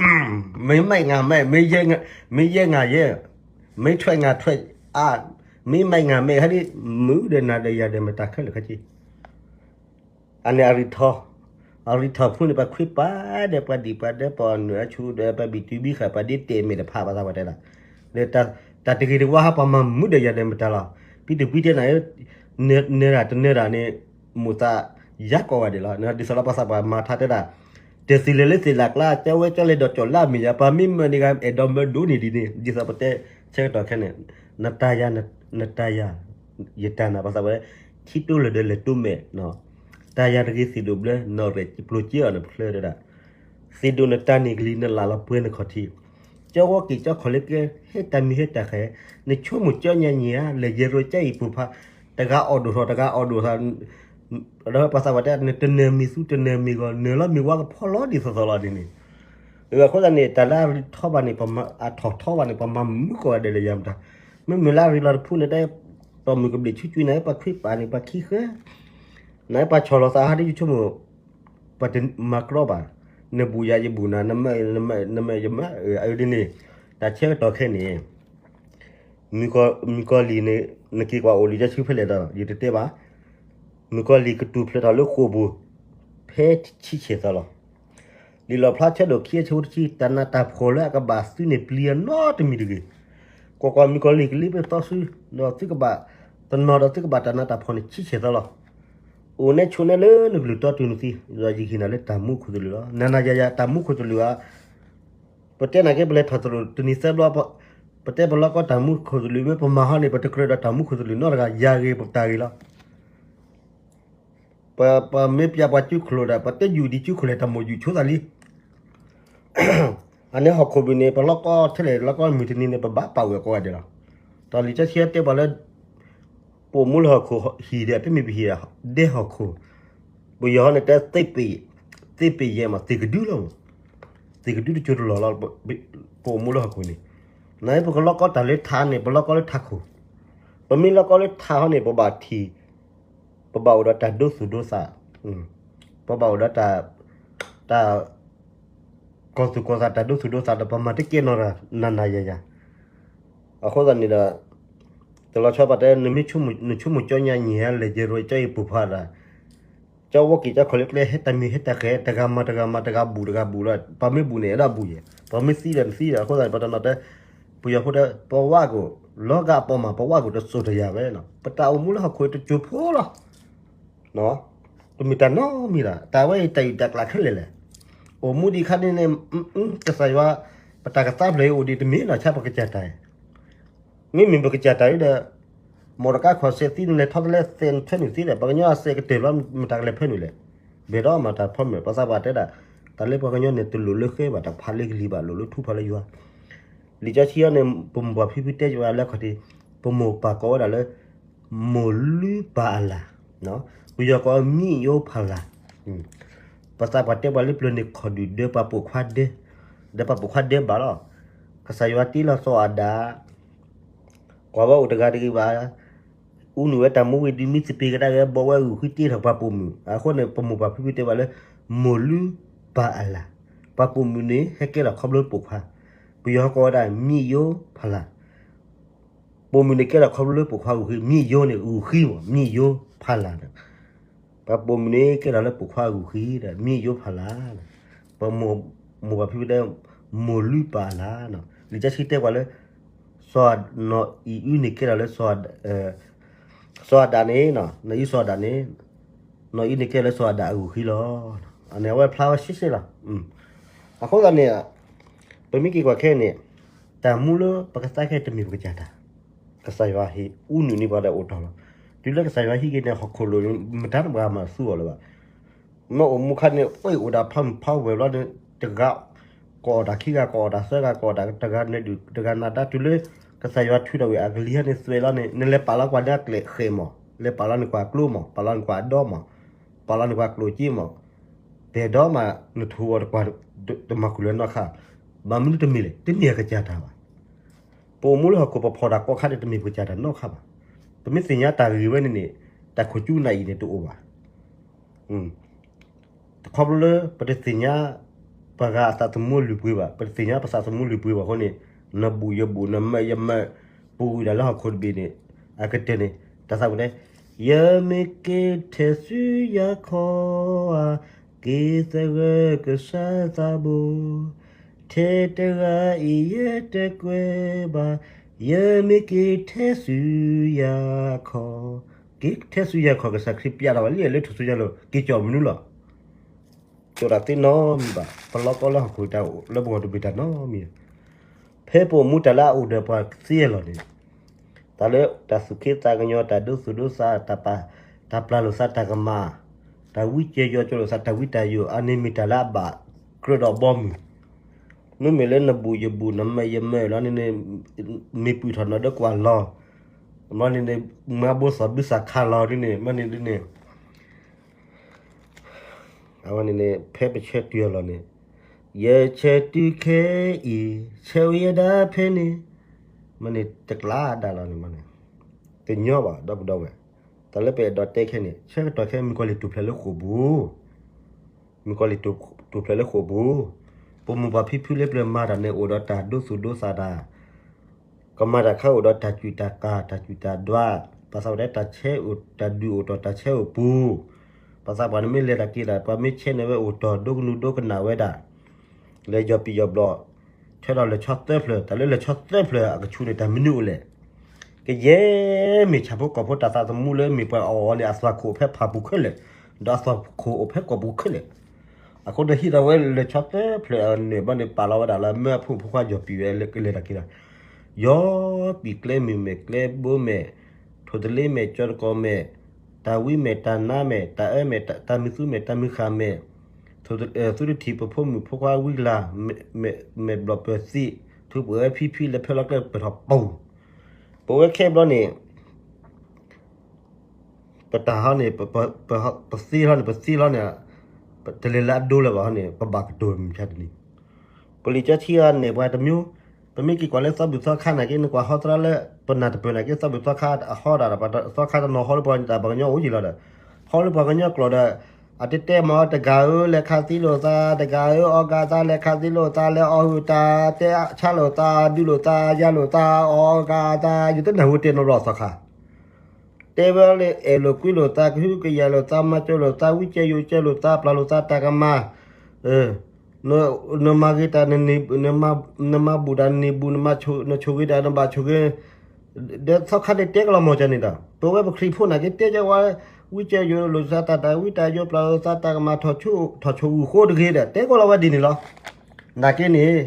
မ့ၢ်မဲာ်ငါမဲာ်, မ့ၢ်ယဲၢ်ငါယဲၢ်, မ့ၢ်ထွဲးငါထွဲး, အါ, မ့ၢ်မဲာ်ငါမဲာ် ဟဲဒ်မုၢ်ဒီးနၤဒီးယၤဒီး မတၤခဲလၢာ်ခဲဆ့ အန့ၣ်အရံၣ်ထီ, အရံၣ်ထီဖူန့ၣ် ပှၤခွ့ပာ်ဒီးပှၤဒံၣ်ပှၤဒဲ ပှၤအီၣ်နုၢ်အီဆူဒီး ပှၤဘံၣ်တုၤဘံၣ်ဃာ် ပှၤဒ့တတဲာ်မဲာ်တဖျါ ပှၤသးပှၢ်တဲဒၣ်, ဒီးတၢ်တဂ့ၤတဝါဟး ပှၤမၤမုာ်ဒီးယၤဒီးမတၤလီၤ. ဖံတပှံတဲနၤ, နၢၤတၢ်တနၢၤတၢ်န့ၣ် မိၢ်သးယါကိးဂၤဒဲးလီၤ. ဒ်သိးလၢပှၤသးပှၢ်မၤထါတဲဒၣ်, တသ့ၣ်လၢၤလၢသ့ၣ်လၢ်ကျါ ကၠီဝဲကၠီလဲၤဒီးကၠီလၢအမဲာ်ညါ ပှၤမ့ၢ်မၢန့ၢ်ဂၤ အဲၣ်ဒိးမၢဒိၣ်န့ၢ်ဒ်န့ၣ် ဒ်သိးပတဲဆၢကတီၢ်ခဲန့ၣ်, နတၢ်ယၤ, နတၢ်ယၤ, ယတၢ်နၤ ပှၤသးပှၢ်, ထံတိၢ်လၢာ်ဒီးလဲၤတိၢ်မဲာ်, တၢ်ယၤတဂ့ၤသ့ၣ်ဒိၣ်ဘျၢ နီၢ်ရဲၣ်ပျိၤက့အီၤနဖျၢတဲဒၣ်, သ့ၣ်ဒိၣ်နတၢ်န့ၣ်ကလံၤ နလၢ်လီၤပှဲၤနခီၣ်ထံး, ကၠီဝဲက့ၤကၠီခီၣ်လၢကျဲ ဟဲတၢ်မံၤဟဲတၢ်ဃဲၤ, နဆိကမိၣ်ကၠီညါညံၤဧါ လဲၤယဲၢ်ရိကၠီအံၤပူၤဖး, တဂၤအီၣ်ဒိၣ်ထီၣ် တဂၤအီၣ်ဒိၣ်ထီၣ် ဒီးပှၤသးပှၢ်တဲ နတနၢၤမံၤသူတနၢၤမံၤဂီၢ် နၢၤလီၤမံၤဝါကဖီလီၤဒ်သိးသိးလီၤဒ်န့ၣ်, အဃိသတးန့ၣ် တၢ်လၢအရံၣ်ထီဘၣ်န့ၣ် အထီၣ်ထီဘၣ်န့ၣ် ပှၤမၤမုာ်ကိးဂၤဒဲးလၢယၤမတၤ, မ့မ့ၢ်လၢအရံၣ်လီၤတဖူန့ၣ် တဲ, တီၢ်မုၢ်ကဘျံးဆူကွံာ်န့ၣ် ပှၤခွ့ပာ်န့ၣ် ပှၤခံဃၢ, နပှၤဆီၣ်လီၤသးဟးဒ်ယဆိကမိၣ် ပှၤတမၤကြီဘၣ်, နဘူးယၤယဘူးနၤ နမၢယမၢ အဒ်န့ၣ်, တၢ်ဆၢကတီၢ်ခဲန့ၣ် မုၣ်ကီၤလံၢ်န့ၣ် နက့ၤကွၢ်အိၣ်လံာ်စီဆှံဖဲလဲၣ်ဒီး ယတတဲဘၣ်, မုၣ်ကီၤလံၢ်ကတူၢ်ဖျဲးထီၣ်လၢဃိာ်ပူၤ ဖဲဆံဆဲၣ်သီလီၤ. လံာ်လီၣ်ဖျါဆၢဒိၣ်ခံအဆၢဖိတဆံ တၢ်နးတၢ်ဖှီၣ်လၢအကဘၣ်သုန့ၣ်ပျံၤအနီတမံၤတဂ့ၤ. ကွၢ်ကွၢ်, မုၣ်ကီၤလံၢ်ကလ့ပစီဆှံ ဒီးသုကဘၣ်တနီၤဒီးသုကဘၣ်တၢ်နးတၢ်ဖှီၣ်န့ၣ်ဆံဆဲၣ်သီလီၤ. အိၣ်နဲဆိးနဲလၢနကလုၢ်တီတုၤနသံ, ဒီးယဟ့ၣ်နၤလၢတၢ်မူခိၣ်သလုးလီၤ. နၤနၤယၤယၤတၢ်မူခိၣ်သလုးဧါ, ပတဲနၤက့ ပလဲၤထီၣ်သရိာ်တနံၤသၢဘျီ, ပတဲပလီၢ်ကီၢ်တၢ်မူခိၣ်သလုး မ့ၢ်ပမၤဟီန့ၣ် ပတကြၢးဒီးတၢ်မူခိၣ်သလုးနီတဂၤ, ယၤဂ့ၤပတၢ်ဂ့ၤလီၤ. ပ, ပမ့ၢ်ပျးပှၤစုခိၣ်လိာ်ဒၣ် ပတဲယူၢ်ဒံးစုခိၣ်လဲၣ် တၢ်မိၣ်ယူၢ်ဆိသးလံ. အန့ၣ်ဟီၣ်ခိၣ်ဘုးန့ၣ် ပလီၢ်ကီၢ်ထဲလဲၣ် လီၢ်ကီၢ်မုၢ်တနံၤန့ၣ် ပဘၣ်ပာ်ဝဲကိးဂၤဒဲးလီၤ. တၢ်လံာ်စီဆှံတဲပှၤလၢ ပအိၣ်မူလၢဟီၣ်ခိၣ်ဟံၣ်ဒီး တမ့ၢ်ပဟံၣ်ဒဲဟီၣ်ခိၣ်, ပယီၤဟီန့ၣ်တဲ သ့ၣ်ပ့ၤယဲၢ်မး သ့ၣ်ကဒုလီၤ. သ့ၣ်ကဒုတစိၢ်တလီၢ်လီၤ. ပအိၣ်မူလၢဟီၣ်ခိၣ်န့ၣ်, နပကလီၢ်ကီၢ်တၢ်လၢထးန့ၣ် ပလီၢ်ကီၢ်လၢထးခိၣ်, ပမ့ၢ်လီၢ်ကီၢ်လၢထးဟီန့ၣ် ပဘၣ်ထံၣ် ပဘၣ်အိၣ်ဒီးတၢ်ဒိသူၣ်ဒိသး, ပဘၣ်အိၣ်ဒီးတၢ်, တၢ် ကီၢ်သူၣ်ကီၢ်သးတၢ်ဒိသူၣ်ဒိသးဒီး ပမၤတကဲနီၢ်တၢ်နးနးယၤယၤ, အဃိသတးန့ၣ်ဒီး တလီၤဆီပာ်တဲ နဆိကမိၣ်ကၠီညါညံၤဧါ လဲၤယဲၢ်ရိကၠီအံၤပူၤဖးဒၣ်, ကၠီဝဲက့ၤကၠီခီၣ်လၢကျဲ ဟဲတၢ်မံၤဟဲတၢ်ဃဲၤ တဂၤမၤတဂၤမၤ တဂၤဘူးတဂၤဘူးလီၤ. ပှၤမ့ၢ်ဘူးန့ၣ် အဲၣ်ဒိးဘူးယဲၢ်, ပှၤမ့ၢ်သံဒီးနသံဒီး အဃိသတးန့ၣ် ပတနီၤတဲ, ပယီၤဖိတဲ ပဝဲကီၢ် လီၤဂာ်အပီၢ်မး ပဝဲကီၢ်တစိၢ်တယၤဝဲနီၤ, ပတၢ်အိၣ်မူလၢဟီၣ်ခိၣ်တစိၢ်ဖိလီၤ. တမ့ၢ်တၢ်နီတမံၤလီၤ, တၢ်ဝဲအံၤတၢ်အုၣ်တၢ်ကျးခဲလၢာ်လဲၣ်. အိၣ်မူဒံးခါန့ၣ်န့ၣ် ကစၢ်ယွၤ ပတၢ်ကသါဖျၢၣ်အံၤအိၣ်ဒံးတမ့ၢ်နီၤ ဆါပကစၢ်တၢ်အံၤ, မ့မ့ၢ်ပကစၢ်တၢ်အံၤဒီး မီၢ်တကါခီၣ်စဲးသံနလဲၤထီၣ်တလဲသဲးနထွဲနုာ်သံဒီး ပှၤကညီအစဲးကတၢၢ်လီၤ မတၤကလဲၤဖၢနုာ်လဲၣ်. ဘၣ်ဒီးမၤတၢ်ဖီမၢၢ် ပှၤသးပှၢ်တဲဒၣ်, တၢ်လၢပှၤကညီန့ၣ် တလိၣ်လၢဃဲဘၣ် တၢ်ဖးလၢကလံၤဘၣ် လိၣ်လၢထူဖးလၢယွၤ. လံာ်စီဆှံအံၤန့ၣ် ပမိၢ်ပၢ်ဖံဖုတဲယၤလၢအခီၣ်ထံး, ပမိၢ်ပၢ်ကိးဝဲဒၣ်လၢ မိၢ်လုၢ်ပၢ်အလၢ်, ပယီၤကိး မံၣ်ယိဖးလၢ်. ပှၤသးပှၢ်တဲပှၤလၢပျၢၤန့ၣ် ခီၣ်ဒုၣ်ဒၢပှၤပိာ်ခွါဒၢ, ဒီးပှၤပိာ်ခွါဒၢဘၣ်လီၤ. ကစၢ်ယွၤတ့လီၤစီၤအၤဒၣ် ကွၢ်ဝဲအိၣ်တဂၤတဂ့ၤဘၣ်, အူနုာ်ဝဲတၢ်မူဝံၤဒုး မံသပ့ၤကဒါက့ၤ ဘီဝဲဂုာ်ဃံတ့ထီၣ်ပှၤပိာ်မုၣ်. အဃိန့ၣ် ပမိၢ်ပၢ်ဖံဖုတဲဘၣ်လၢ မိၢ်လုၢ်ပၢ်အလၢ်, ပှၤပိာ်မုၣ်န့ၣ် ဟဲကဲထီၣ်ခီဖျိပိာ်ခွါ, ပယီၤကိးဝဲဒၣ် မံၣ်ယိဖးလၢ်. ပိာ်မုၣ်န့ၣ်ကဲထီၣ်ခီဖျိလၢပိာ်ခွါဂုာ်ဃံ, မ့ၢ်ယိန့ၣ်ဂုာ်ဃံမး, မ့ၢ်ယိဖးလၢ်ဒီး, ပှၤပိာ်မုၣ်န့ၣ်ကဲထီၣ်လၢပိာ်ခွါဂုာ်ဃံဒီး မ့ၢ်ယိဖးလၢ်, ပမိၢ်ပှၢ်ဖံဖုတဲ မိၢ်လုၢ်ပၢ်လၢ်နီၤ, လံာ်စီဆှံတဲပှၤလၢ စီၤနီၢ်အံၣ်အုန့ၣ်ကဲထီၣ်လၢ စီၤအၤဒၣ်န့ၣ်, နီၢ်အံၣ်စီၤအၤဒၣ်န့ၣ်, နီၢ်အံၣ်န့ၣ်ကဲလၢစီၤအၤဒၣ်အဂုာ်ဃံလီၤ. အန့ၣ်အဝဲဖျါဝဲရှဲရှဲလီၤ. အဃိသတးန့ၣ် ပမ့ၢ်က့ၤကွၢ်ခဲအံၤန့ၣ် တၢ်မူလၢပကသါခဲတမ့ၢ်ပကစၢ်တၢ်, ကစၢ်ယွၤဟ့ၣ်အူနုၢ်န့ၢ်ပှၤဒီးအိၣ်တ့ၢ်လီၤ. တုၤလၢကစၢ်ယွၤဟံးက့ၤန့ၣ် ဟီၣ်ခိၣ်လိၤ မတၤတဂၤမၤသူအီၤလၢၤဘၣ်. မ့ၢ်အိၣ်မူခါန့ၣ် အိၣ်ဝဲအိၣ်ဒၣ်ဖးမုၢ်ဖးဝဲၤဘျီန့ၣ် တဂၤကိးအီၣ်တၢ်ခံဂၤ ကိးအီၣ်တၢ်သၢဂၤ ကိးအီၣ်တၢ်တဂၤနၢၤဒုၣ်တဂၤနၢၤဒါ တုၤလၢ ကစၢ်ယွၤထုးထီၣ်ဝဲအကလံၤဟဲန့ၣ်သွဲၣ်လီၤန့ၣ် နလဲၤပာ်လီၤကွၢ်လၢအကျဲဃဲးမး, လဲၤပာ်လီၤန့ၣ်ကွၢ်ကျိမး, ပာ်လီၤန့ၣ်ကွၢ်အဒီမး, ပာ်လီၤန့ၣ်ကွၢ်ကျိၣ်စ့မး, ပှဲၤဒီးမး နထိးအီၤတကွၢ် တမၤဃုာ်လၢၤနီတခါ, ဘၣ်မနုၤတမ့ၢ်လဲၣ် တမ့ၢ်အကစၢ်တၢ်ဘၣ်. ပအိၣ်မူလၢဟီၣ်ခိၣ် ပဖီၣ်တၢ်ကိးခါန့ၣ် တမ့ၢ်ပကစၢ်တၢ်နီတခါဘၣ်. ပမ့ၢ်သ့ၣ်ညါတၢ်ဂ့ၢ်ဝဲန့ၣ်န့ၣ် တၢ်ခိၣ်ကၠူနၢ်အံၤန့ၣ်တအိၣ်ဘၣ်. ခီဖျိလၢပတသ့ၣ်ညါ ပှၤဂၤအသးသမူအလုၢ်အပှ့ၤဘၣ်, ပတသ့ၣ်ညါပသးသမူလုၢ်အပှ့ၤဘၣ်အဃိန့ၣ် နဘူးယဘူး နမၢယမၢ ပဂုာ်ဒၣ်လၢဟီၣ်ခိၣ်တဘ့ၣ်န့ၣ် အကတၢၢ်န့ၣ် တၢ်သးပူၤတဲ ယမ့ၢ်က့ၤထဲဆူယၤခီဧါ, က့ၤသဂၢၢ်ကစၢ်သးဘိ, ထဲတဂၤအံၤယတကွဲးဘၣ်, ယမ့ၢ်က့ၤထဲဆူယၤခီ, က့ၤထဲဆူယၤခီ ကစၢ်ခရံာ်ပျဲထီၣ်ဝဲလံလၢထူၣ်စုညါလိၤ က့ၤကီၢ်မနုၤလီၤ. ကၠိတၢ်သ့နီတမံၤဘၣ်, ပလီၢ်ကီလၢဟီၣ်ခိၣ်တၢ်အိၣ်လၢပဂီၢ်တဘ့ၣ်တၢ်နီတမံၤ, ဖဲပအိၣ်မူတၢ်လၢအအိၣ်ဒီးပှၤသ့အလီၢ်န့ၣ် တၢ်လၢတၢ်သူၣ်က့သးကညီၤ တၢ်ဒိသူၣ်ဒိသး တၢ်ပာ် တၢ်ပျၢ်လိာ်သးတၢ်ကမၣ်, တၢ်ဝံကဲယိာ်ကၠိလိာ်သး တၢ်ဝံတၢ်ယိာ် အန့ၣ်မ့ၢ်တၢ်လၢအဘၣ်ကြၢးဒီးဘီမုၢ်, မ့မ့ၢ်လၢနဘူးယဘူး နမၢယမၢလီၤန့ၣ်န့ၣ် မ့ၢ်ပုၢ်ထီၣ်နီၤဒီးကွၢ်လီၤ, မ့ၢ်န့ၣ်န့ၣ် မၤဘိသီၣ်ဘုသၣ်ခါလီၤဒ်န့ၣ် မ့ၢ်န့ၣ်ဒ်န့ၣ် အဝဲန့ၣ်န့ၣ် ဖဲပဆၢတုၤအလီၢ်န့ၣ် ယဆၢတုၤခဲအံၤ ဆၢဝဲယဲဒၣ်ဖဲန့ၣ် မ့ၢ်န့ၣ်တကျါဒၣ်လီၤန့ၣ်မ့ၢ်န့ၣ် တညီဘၣ်ဒီပုၢ်ဒီဝဲၢ်, တၢ်လၢပအဲၣ်ဒိးတဲခဲန့ၣ် ဆၢကတီၢ်ခဲမုၣ်ကီၤလံၢ်တူၢ်ဖျဲးလၢဃိာ်ပူၤ မုၣ်ကီၤလံၢ်တူၢ်ဖျဲးလၢဃိာ်ပူၤ, ပမိၢ်ပှၢ်ဖံဖုလၢပျၢၤမၤတၢ်န့ၣ် အိၣ်ဒီးတၢ်ဒိသူၣ်ဒိသးတၢ်, ကမၤတၢ်ခါအိၣ်ဒီးတၢ်စူၢ်တၢ်ကၤ တၢ်စူၢ်တၢ်ဒွး, ပှၤသးပှၢ်တဲတၢ်ဆဲးအိၣ် တၢ်ဒုးအိၣ်တီၢ်တၢ်ဆဲးအိၣ်ပူၤ, ပှၤသးပှၢ်န့ၣ်မ့ၢ်လဲၤတၢ်က့ၤတၢ် ပှၤမ့ၢ်ဆဲးန့ၢ်ဝဲအိၣ်တီၢ်ဒိကနူၤဒိကနၣ်ဝဲဒၣ်, လဲၤယီၤပံၤယီၤဘျီၣ်, ဆၢဒီးလဲၤဆီသၢဖျၢၣ် တၢ်လၢလဲၤဆီသၢဖျၢၣ်အကဆူးန့ၣ် တၢ်မနုၤအိၣ်လဲၣ် ကယဲၢ်မ့ၢ်ဆၣ်ဖိကီၢ်ဖိတၢ်သးသမူလၢမ့ၢ်ပှၤအီၣ်အီၤန့ၣ် အသွၣ်ခိၣ်အိၣ်ဖဲဖၣ်ပူၤခဲလၢာ်, ဒီးအသွၣ်ခိၣ်အိၣ်ဖဲကီၢ်ပူၤခဲလၢာ်, အဃိဒီးဟံးထီၣ်ဝဲလဲၤဆီသၢဖျၢၣ်အန့ၣ်ဘၣ်န့ၣ် ပာ်လီၤဝဲဒၣ်လၢမၢအဖိမုၣ်ဖိခွါယီၤပံၤဝဲလၢကလဲၤတၢ်က့ၤတၢ်, ယီၤပံၤကျဲမုၢ်မဲာ်ကျဲဘိမဲာ်, ထိၣ်တလ့မဲာ်ကၠီတကီၤမဲာ်, တၢ်ဝံမဲာ်တၢ်နါမဲာ် တၢ်အၢမဲာ်တၢ်မုၢ်သူမဲာ်တၢ်မုၢ်ဃၢ်မဲာ်, သုတထံၣ်ပဖိမုၣ်ဖိခွါဝံကလၤ, မဲာ်ဘျီၣ်ပၢၤသံ, ထူပှဲၤဝဲဖံဖံလၢဖဲလီၤကျဲပၢၢ်ထီၣ်ပူၤ, ပဝဲခဲဘျီန့ၣ် ပတၢ်ဟီန့ၣ် ပသ့လီၤန့ၣ် ပသ့လီၤန့ၣ်, တလဲၤလၢအဒိလၢၤဘၣ်ဟီန့ၣ် ပဘၣ်ကတိၤမုၢ်ဆါတနံၤ, ပလံာ်စီဆှံအီၤန့ၢ်ပှၤတမျိုး, ပမ့ၢ်က့ၤကွၢ်လၢသီဘူၣ်သီခါနာ်က့ နကွၢ်ဟီသရၣ်လၢ ပနၢ်တပၢၢ်နာ်က့ သီဘူၣ်သီခါအဟီဒၣ်ဒီး သီခါတနီၤဟီလၢပှၤတၢ်ပှၤကညီအိၣ်ယံၤလီၤဒီး, ဟီလၢပှၤကညီကျိာ်ဒီး, အတတဲမ့ၢ်တဂၤဧၢ လဲၤခးသံလိာ်သး, တဂၤဧၢ အီၣ်ဂၤသးလဲၤခးသံလိာ်သး လဲၤအီၣ်ဟုၣ်တၢ် တဲဆါလိာ်သး ဒုးလိာ်သး ယၤလိာ်သး အီၣ်ဂၤသး ယတနၢ်ဟူတဲနီတဘျီသီခါ တဲဝဲလၢအဲၣ်လိာ်ကွံလိာ်သး ကဟုကယာ်လိာ်သး မၤစၢၤလိာ်သး ဝံကဲယိာ်ကဲလိာ်သး ပျၢ်လိာ်သးတၢ်ကမၣ်, နမၤဂ့ၤတၢ် နမၤဘူၣ်တၢ်နန့ၢ်ဘူၣ် နဆိၣ်ဂ့ၤတၢ်နဘၣ်ဆိၣ်ဂ့ၤ, ဒီးသီခါန့ၣ်တဲကလီၤမီၢ်ကန့ၣ်ဒီး ပဝဲပခရံာ်ဖိနာ်က့တဲကဝဲ ဝံကဲယိာ်လိာ်သးတၢ်တၢ်ဝံတၢ်ယိာ် ပျၢ်လိာ်သးတၢ်ကမၣ် ထီၣ်ဆိၣ်ဂူာ်ဃိတဂ့ၤဒီး တဲကလီၤဝဲဒ်န့ၣ်လီၤ. နာ်က့န့ၣ်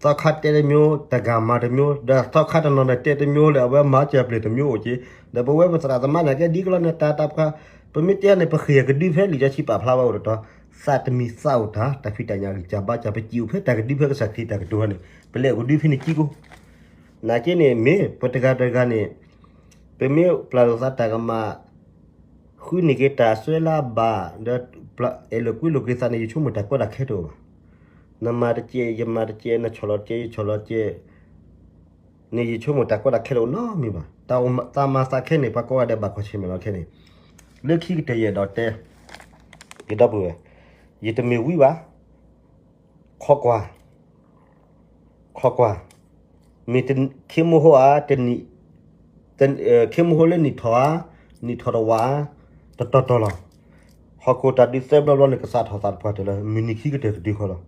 သီခါတဲတမျိုး တဂၤမၤတမျိုး ဒီးသီခါတနီၤဒီးတဲတမျိုးလၢအဝဲမၤစၢၤပျၢၤတမျိုးအိၣ်က့, ဒီးပဝဲပသရၣ်သမါနာ်က့ဒ်ကလီၤန့ၣ် တၢ်တၢ်ပှၤ ပမ့ၢ်တဲန့ၣ် ပဃ့ၢ်အကဒုဖဲလံာ်စီဆှံပာ်ဖျါဝဲအိၣ်တတီၤ, သးတမံၤသးအိၣ်တၢ် တၢ်ဖံးတၢ်ညၣ်ဂံၢ်စၢ်ဘါစၢ် ပစံၣ်အိၣ်ဖဲတၢ်ကဒုဖဲကစၢ်ခရံာ်တၢ်ကတိၤန့ၣ် ပလဲၤအိၣ်ကဒုဖဲန့ၣ်ကံကိး နာ်က့န့ၣ် မ့ၢ်ပတဂၤတဂၤန့ၣ် ပမ့ၢ်ပျၢ်လိာ်သးတၢ်ကမၣ် ဃုန့ၢ်က့ၤတၢ်အစွဲလၢအဘၣ် ဒီးအဲၣ်လိာ်ကွံလိာ်က့ၤသးန့ၣ် ယဆိကမိၣ်တၢ်ကီတၢ်ခဲတအိၣ်ဘၣ်. နမၤတကဲ ယမၤတကဲ နဆီၣ်လီၤတကဲ ယဆီၣ်လီၤတကဲ န့ၣ် ယဆိကမိၣ်တၢ်ကီတၢ်ခဲတအိၣ်နီတမံၤဘၣ်. တၢ်အိၣ်သးမၤသးခဲန့ၣ် ပှၤကိးဂၤဒဲးဘၣ်ကွၢ်ဆၢၣ်မဲာ်လီၤခဲန့ၣ်, လၢခံကတၢၢ်ယအဲၣ်ဒိးတဲ ယဒီပုၢ်ဝဲၢ် ယတမ့ၢ်ဝံဘၣ် ခီကွၢ် ခီကွၢ်, မ့ၢ်ခ့မိဟိဧါ တနံၤ ခ့မူဟိလၢနံၣ်ထီၣ်ဧါ, နံၣ်ထီၣ်တဝာ်ဧါ, တတီၤတီၤလီၤ. ဟီၣ်ခိၣ်တၢ်ဒုးသၢဘျီဘျီန့ၣ် ကစးထီၣ်သးတပှၢ်တၢၢ်လၢ မုၢ်နံၤခံကတၢၢ်ကဒုခီလီၤ.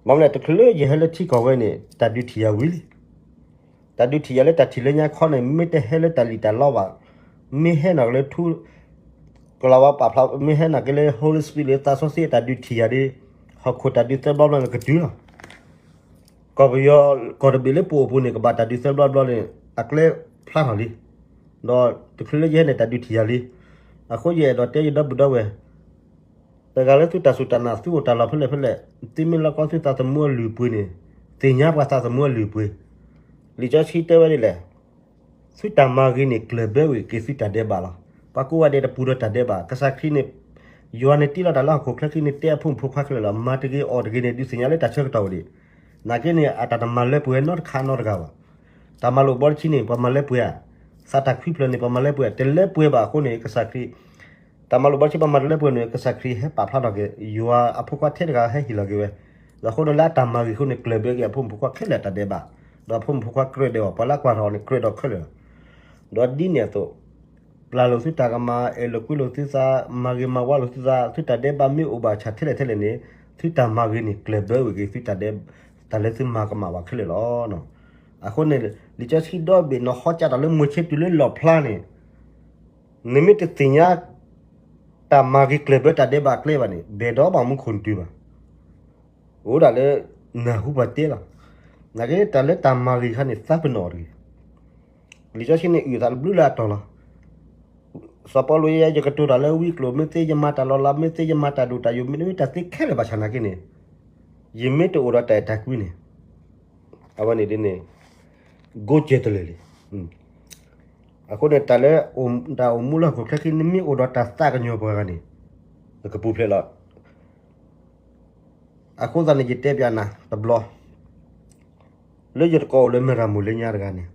ဘၣ်မနုၤလဲၣ် တချုးလၢယဟဲလၢထံကီၢ်ဝဲန့ၣ် တၢ်ဒုးထံၣ်ယၤဝံၤလံ. တၢ်ဒုးထံၣ်ယၤလၢတၢ်ထံၣ်လၢညါခီန့ၣ် မ့ၢ်တဟဲလၢတၢ်လံၣ်တၢ်လီဘၣ်, မ့ၢ်ဟဲနီၣ်က့ၤလၢထူ ကလၤဝါပာ်ဖျါ မ့ၢ်ဟဲနီၣ်က့ၤလၢ Holy Spirit လၢသးစီဆှံအတၢ်ဒုးထံၣ်ယၤဒီး ဟီၣ်ခိၣ်တၢ်ဒုးသၢဘျီဘျီန့ၣ်ကတုၤလီၤ. ကီၢ်ပယီၤ ကီၢ်တဘ့ၣ်လၢပအိၣ်ပူၤန့ၣ် ကဘၣ်တၢ်ဒုးသၢဘျီဘျီန့ၣ် အကျဲဖျါထီၣ်လံ. ဒီးတချုးလၢယဟဲန့ၣ် တၢ်ဒုးထံၣ်ယၤလံ. အဃိယအဲၣ်ဒိးတဲယဒီပုၢ်ဒီဝဲၢ် တဂၤလၢသုတၢ်စူၢ်တၢ်နာ် သုအိၣ်တၢ်လီၢ်ဖဲလဲၣ်ဖဲလဲၣ်, သုမ့ၢ်လီၤကီသုသးသမူအလုၢ်အပှ့ၤန့ၣ် သ့ၣ်ညါပှၤသးသမူအလုၢ်အပှ့ၤ. လံာ်စီဆှံတဲဝဲဒ်လဲၣ်, သုတၢ်မၤဂ့ၤန့ၣ် ကျၢၢ်ဘၢဝဲက့ၤသုတၢ်ဒဲးဘးလီၤ. ပှၤကိးဂၤဒဲးတပူၤဒီးတၢ်ဒဲးဘး, ကစၢ်ခရံာ်န့ၣ် ယွၤန့ၣ်တ့လီၤတၢ်လၢဟီၣ်ခိၣ်ချၢခံန့ၣ် တဲအဖိမုၣ်ဖိခွါခဲလၢာ်လီၤ. မၤတဂ့ၤအီၣ်တဂ့ၤန့ၣ် ဒုးသ့ၣ်ညါလၢတၢ်ဆၢကတီၢ်ဝဲဒၣ်. နာ်က့န့ၣ် အတၢ်တမၤလၢပှဲၤနီတခါနီတဂၤဘၣ်. တၢ်မၤလိာ်ဘီတဆံန့ၣ် ပှၤမၤလၢပှဲၤဧါ, သးတၢ်ခွံဖျၢၣ်န့ၣ် ပှၤမၤလၢပှဲၤဧါ, တလၢပှဲၤဘၣ်အဃိန့ၣ် ကစၢ်ခရံာ် တၢ်မၤလိာ်ဘီတဆံပှၤမၤတလၢပှဲၤန့ၣ် ကစၢ်ခရံာ်ဟဲပာ်ဖျါထီၣ်က့ၤ ယွၤအဖိခွါထဲတဂၤဟဲဟ့ၣ်လီၤက့ၤဝဲ. ဒီးအဃိဒီးလၢအတၢ်မၤဂ့ၤအဃိန့ၣ် ကျၢၢ်ဘၢက့ၤအဖိမုၣ်ဖိခွါခဲလၢာ်အတၢ်ဒဲးဘး, ဒီးအဖိမုၣ်ဖိခွါကြၢးဒီးအီၤ ပှၤလၢအကွၢ်ထီၣ်န့ၣ် ကြၢးဒီးခဲလၢာ်လီၤ. ဒီးဒ်န့ၣ်အသိး ပျၢ်လိာ်သုတၢ်ကမၤ အဲၣ်လိာ်ကွံလိာ်သုသး မၤဂ့ၤမၤဝါလိာ်သုသး သုတၢ်ဒဲးဘးမ့ၢ်အိၣ်ဘၣ်ဆၣ်ထဲလဲၣ်ထဲလဲၣ်န့ၣ် သုတၢ်မၤဂ့ၤန့ၣ် ကျၢၢ်ဘၢဝဲက့ၤသုတၢ်ဒဲး တၢ်လၢသုမၤကမၣ်ဘၣ်ခဲလၢာ်လီၤ. အဃိန့ၣ် လံာ်စီဆှံဒီဘ့ၣ် နဟီစးထီၣ်လၢမိၤၡ့တုၤလၢလီၣ်ဖျါန့ၣ် နမ့ၢ်တသ့ၣ်ညါ တၢ်မၤဂ့ၤကျၢၢ်ဘၢတၢ်ဒဲးဘးအကျဲဘၣ်န့ၣ် ဘဲၣ်ဒီးဘၣ်မူခိၣ်နတုၤဘၣ်. အိၣ်ဒၣ်လၢ နၢ်ဟူပှၤတဲလီၤ. နာ်က့တၢ်လၢတၢ်မၤဂ့ၤခါန့ၣ် သးပ့ၤနီၣ်တဂ့ၤ. လံာ်စီဆှံန့ၣ်အုၣ်သးတဘျုးလၢအတီၢ်လီၤ. စီၤပီလူး ယဲ ယကတိၤတၢ်လၢဝံကျိာ် မ့ၢ်သ့ယမၤတၢ်လီၤလး မ့ၢ်သ့ယမၤတၢ်ဒိၣ်တၢ်ယိာ် မ့ၢ်တမ့ၢ်တၢ်သ့ခဲလၢာ်ဘၣ်ဆၣ်နာ်က့န့ၣ် ယမ့ၢ်တအိၣ်ဒီးတၢ်အဲၣ်တၢ်ကွံန့ၣ် အဝဲန့ၣ်ဒ်န့ၣ် ကိးကဲတလၢာ်လံ. အဃိန့ၣ် တၢ်လၢ တၢ်အိၣ်မူလၢဟီၣ်ခိၣ်ချၢခံ နမ့ၢ်အိၣ်ဒီးတၢ်သးကညီၤပှၤဂၤန့ၣ် နကပူၤဖျဲးလီၤ. အဃိသတးန့ၣ် ယတဲပျးနၤတဘျီ လၢယတကိးအိၣ်လၢမဲၢ်ရမိၢ်လၢညါတဂၤန့ၣ်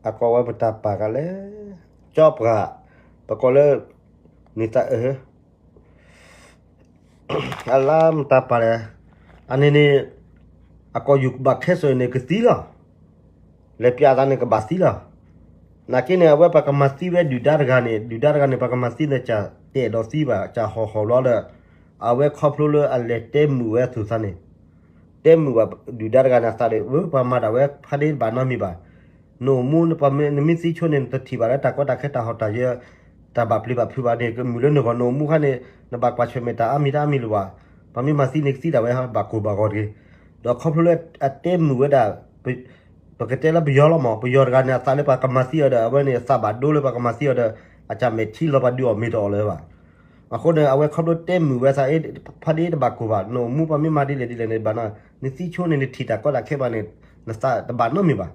အကိးဝဲပတၢ်ပာ်ကလဲၣ် ကၠီပှၤ ပကိးလၢ နသးအၢ အလါမတၤပာ်လဲၣ်, အန့ၣ်န့ၣ် အကိာ်ယူၢ်ဘၣ်ခဲစၢၣ်န့ၣ်ကသံလီၤ. လဲၤပျးသးန့ၣ်ကဘၣ်သံလီၤ. နာ်က့န့ၣ် အဝဲပှၤကမၤသံဝဲဒုၣ်ဒါတဂၤန့ၣ် ဒုၣ်ဒါတဂၤန့ၣ် ပှၤကမၤသံန့ၣ် ကတဲာ်ဒီးသံဘၣ် ကဟီၣ်ဟီၣ်ဘျီဒီး အဝဲခီဖျိလၢအလဲၤတဲမုာ်ဝဲအသူၣ်သးန့ၣ် တဲမုာ်ဘၣ်ဒုၣ်ဒါတဂၤန့ၣ်အသးဒီး ဝဲပှၤမၤဒၣ်ဝဲဖးဒ့တဘၣ်နီတမံၤဘၣ်. နအိၣ်မူ နမ့ၢ်သံဆိန့ၣ် နတထံၣ်ဘၣ်လၢတၢ်ကီတၢ်ခဲတၢ်ဟီၣ်တၢ်ယၢ တၢ်ဘၣ်ပျံၤဘၣ်ဖုးဘၣ်န့ၣ် ကမုာ်လၢနဂီၢ်နအိၣ်မူခါန့ၣ် နဘၣ်ကွၢ်ဆၢၣ်မဲာ်တၢ်အါမံၤတၢ်အါမံၤလၢၤဘၣ်. ပှၤမ့ၢ်မၤသံန့ၣ် ကသံဒၣ်ဝဲဘၣ်ကိၢ်ဘၣ်ဂီၤတဂ့ၤ. ဒီးခီဖျိလၢအတဲမုာ်ဝဲဒၣ် ပကတဲလၢပယီၤလီၤမး ပယီၤတဂၤန့ၣ် အသးလၢပှၤကမၤသံအီၤဒီး အဝဲန့ၣ်သးဘၣ်ဒိလၢပှၤကမၤသံအီၤဒီး အကမ့ၢ်ထံလီၤပှၤဒုးအီၣ်မ့ၢ်တအီၣ်လၢၤဘၣ်. အဃိန့ၣ် အဝဲခီဖျိတဲမုာ်ဝဲသး ဖးဒ့တဘၣ်ကိၢ်ဘၣ် နအိၣ်မူပှၤမ့ၢ်မၤဒ်လဲၣ်ဒ်လဲၣ်န့ၣ်ဘၣ်နီၤ နသံဆိန့ၣ် နထံၣ်တၢ်ကီတၢ်ခဲဘၣ်န့ၣ် နသးတဘၣ်နီတမံၤဘၣ်.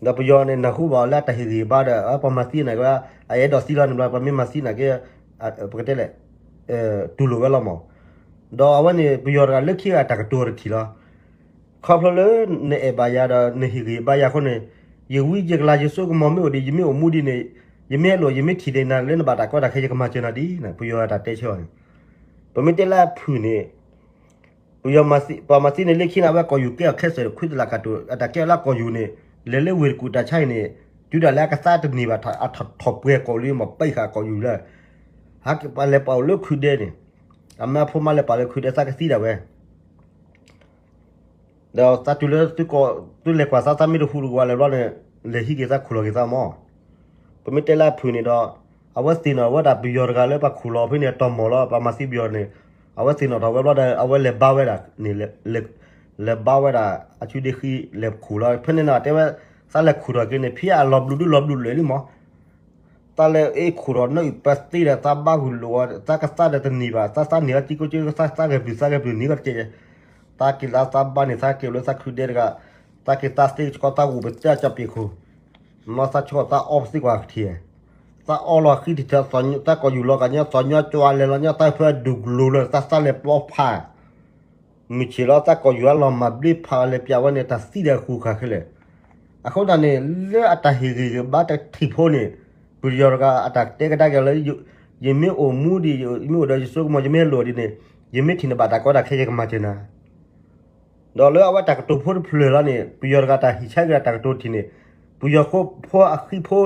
ဒီးပယီၤန့ၣ် နၢ်ဟူဘၣ်အီၤလၢအတၢ်ဟ့ၣ်ဂံၢ်ဘါဒီး ပှၤမၤသံန့ၣ်က့ အအဲၣ်ဒိးသံလီၤန့ၣ်ဘျီ ပှၤမ့ၢ်မၤသံန့ၣ်က့ ပကတဲလဲၣ် တူၢ်လိာ်ဝဲလီၤမး. ဒီးအဝဲန့ၣ် ပယီၤတဂၤလၢခံဂၤတၢ်ကတိၤတထံၣ်လီၤ. ခီဖျိလၢနအဲၣ်ဘၣ်ယၤဒီး နဟ့ၣ်ဂံၢ်ဘါယၤအဃိန့ၣ် ယဝံယကလၤယစိကမီၤမ့ၢ်အိၣ်ဒံး ယမ့ၢ်အိၣ်မူဒံးန့ၣ် ယမ့ၢ်ဟဲလိာ် ယမ့ၢ်ထံၣ်ဒံးနၤလၢနဘၣ်တၢ်ကီတၢ်ခဲ ယကမၤစၢၤနၤဒ်န့ၣ် ပယီၤတၢ်တဲဆၢအီၤန့ၣ်. ပမ့ၢ်တဲလၢအဖုၣ်န့ၣ် ပယီၤမၤသံ ပှၤမၤသံန့ၣ်လၢခံန့ၣ် အဝဲကိာ်ယူၢ်ကဲအီၤခဲစၢၣ် ခွံတလးကတိၤ အတၢ်ကဲအီၤလၢအကိာ်ယူၢ်န့ၣ် လဲၤလၢဝ့ၢ်တကူၣ်တၢ်ဆါအံၤန့ၣ် တုၤဒၣ်လဲာ်အကသါတန့ၢ်ဘၣ် အထီၣ်ပှဲၤကိာ်လံမး ပံာ်ဃာ်ကိာ်ယူၢ်လၢ ဟးက့ၤပှၤလဲၤပာ်အိၣ်လၢခုးဒဲန့ၣ် အမါအဖိမါလဲၤပာ်လၢခုးဒဲသးကသံဒၣ်ဝဲ ဒီးသးတုၤလၢ သုလဲၤကွၢ်သး သးမ့ၢ်တဟူးတဝးလၢၤဘျီန့ၣ် လဲၤဟံးက့ၤသးခိၣ်လီၤက့ၤသးမး. ပမ့ၢ်တဲလၢအဖုၣ်န့ၣ်ဒီး အဝဲသ့ၣ်နီၣ်ဝဲဒၣ်ပယီၤတဂၤလၢပှၤခိၣ်လီၤဖဲန့ၣ် အတီၢ်မီၢ်လီၤ ပှၤမၤသံပယီၤန့ၣ် အဝဲသ့ၣ်နီၣ်ထီၣ်ဝဲဘျီဒီး အဝဲလဲၤဘါဝဲဒၣ်န့ၣ် လဲၤဘါဝဲဒၣ် အစုဒ့ဃံ လဲၤခိၣ်လီၤ ဖဲန့ၣ်နီၣ် တဲဝဲ သးလဲၤခိၣ်ထီၣ်က့ၤန့ၣ် ဖဲအလီၤဘျုးဒုလီၤဘျုးလၢာ်လံမး သးလဲၤအ့ၣ်ခိၣ်ထီၣ်နီၣ်အုၣ်ပသ့ဒီး သးဘါဂုာ်လိာ်အီၤ သးကသါဒီးတန့ၢ်ဘၣ် သးသးန့ၢ်အီၤက့ကိက့ သးသးဂဲၤဘျုးသးဂဲၤဘျုးန့ၢ်ကီတက့ၢ် သးက့ၤလၢသးဘါန့ၣ် သးက့ၤလၢသးခုးဒဲတဂၤ သးက့ၤသးသ့ကကီသးဂိၢ်ပသ့အကၠီပ့ၤခိၣ် နီၢ်သးဆိသးအီပသ့ကွၢ်ကထံၣ် သးအီလီၤဃံထံၣ်ထီၣ် သးကိာ်ယူၢ်လီၤကညီ သးညီကၠီလဲၤလီၤညီ သးဖၢဒူၣ်ကလိၤလၢ သးသးလဲၤပျီဖး မုၢ်ဆ့ၣ်လီၤ သးကိာ်ယူၢ်အလီၤမၢ်ဘျ့ဖးလဲၤပျးဝဲန့ၣ် တၢ်သံဒီးဃူခါခဲလၢာ်. အဃိသတးန့ၣ် လၢအတၢ်ဟ့ၣ်ဂံၢ်ဟ့ၣ်ဘါတထံၣ်ဖိန့ၣ် ပယီၤတဂၤအတၢ်တဲကဒါက့ၤလၢ ယမ့ၢ်အိၣ်မူဒံး ယမ့ၢ်အိၣ်ဒီးယစိကမီၤ ယမ့ၢ်လိာ်ဒံးန့ၣ် ယမ့ၢ်ထံၣ်နဘၣ်တၢ်ကီတၢ်ခဲ ယကမၤစၢၤနၤ ဒီးလၢအဝဲတၢ်ကတိၤဖိတဖျၢၣ်လီၤန့ၣ် ပယီၤတဂၤတၢ်ဟံးဆါက့ၤတၢ်ကတိၤထံၣ်န့ၣ် ပယီၤဖိအဃံဖိ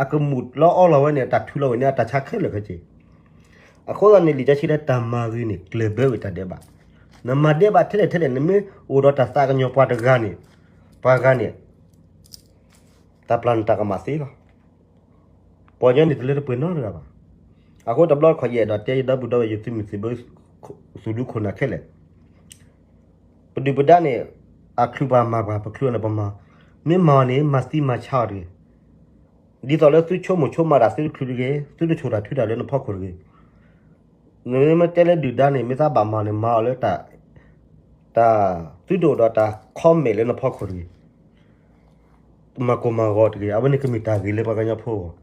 အကမူးလီၤအီလီၤဝဲန့ၣ် အတၢ်ထုးလီၤဝဲန့ၣ် အတၢ်ဆါခဲလၢာ်ခဲဆ့. အဃိသတးန့ၣ် လံာ်စီဆှံတဲ တၢ်မၤဂ့ၤန့ၣ် ကျဲၤဘၢဝဲတၢ်ဒဲးဘး. နမၤဒဲးဘးထဲလဲၣ်ထဲလဲၣ် နမ့ၢ်အိၣ်ဒီးတၢ်သးကညီၤပှၤတဂၤန့ၣ်, ပှၤဂၤန့ၣ် တၢ်ပျၢ်နတၢ်ကမၣ်သ့လီၤ. ပှၤကညီန့ၣ်တလၢတပှဲၤနီတဂၤဘၣ်. အဃိတဘျီတခီၣ် ယအဲၣ်ဒိးတဲယဒီပုၢ်ဒီဝဲၢ် ယသုးမုၢ်သံၣ်ဘိ သုးဒူခိၣ်နၢ်ခဲလၢာ်, ပဒုၣ်ပဒါန့ၣ် အချုးပှၤမၤပှၤ ပချုးအီၤန့ၣ် ပမၤ, မ့ၢ်မၤအီၤန့ၣ်မၤသံမၤဆါအီၤတဂ့ၤ. ဒ်သိးလၢသုဆိကမိၣ်ဆိကမးတၢ်သုတချုးတဂ့ၤ, သုတဆိၣ်တၢ်ထုးတၢ်လၢနဖီခိၣ်တဂ့ၤ. နမ့ၢ်တဲလၢဒုၣ်ဒါန့ၣ် မ့ၢ်သးဘၣ်မၤန့ၣ် မၤအီၤလၢ တၢ်သုတအိၣ်ဒီးတၢ် comment လၢနဖီခိၣ်တဂ့ၤ. မၤကိၢ်မၤဂီၤတဂ့ၤ, အဝဲန့ၣ်ကမ့ၢ်တၢ်ဂ့ၤလၢပှၤကညီဖိအဂီၢ်.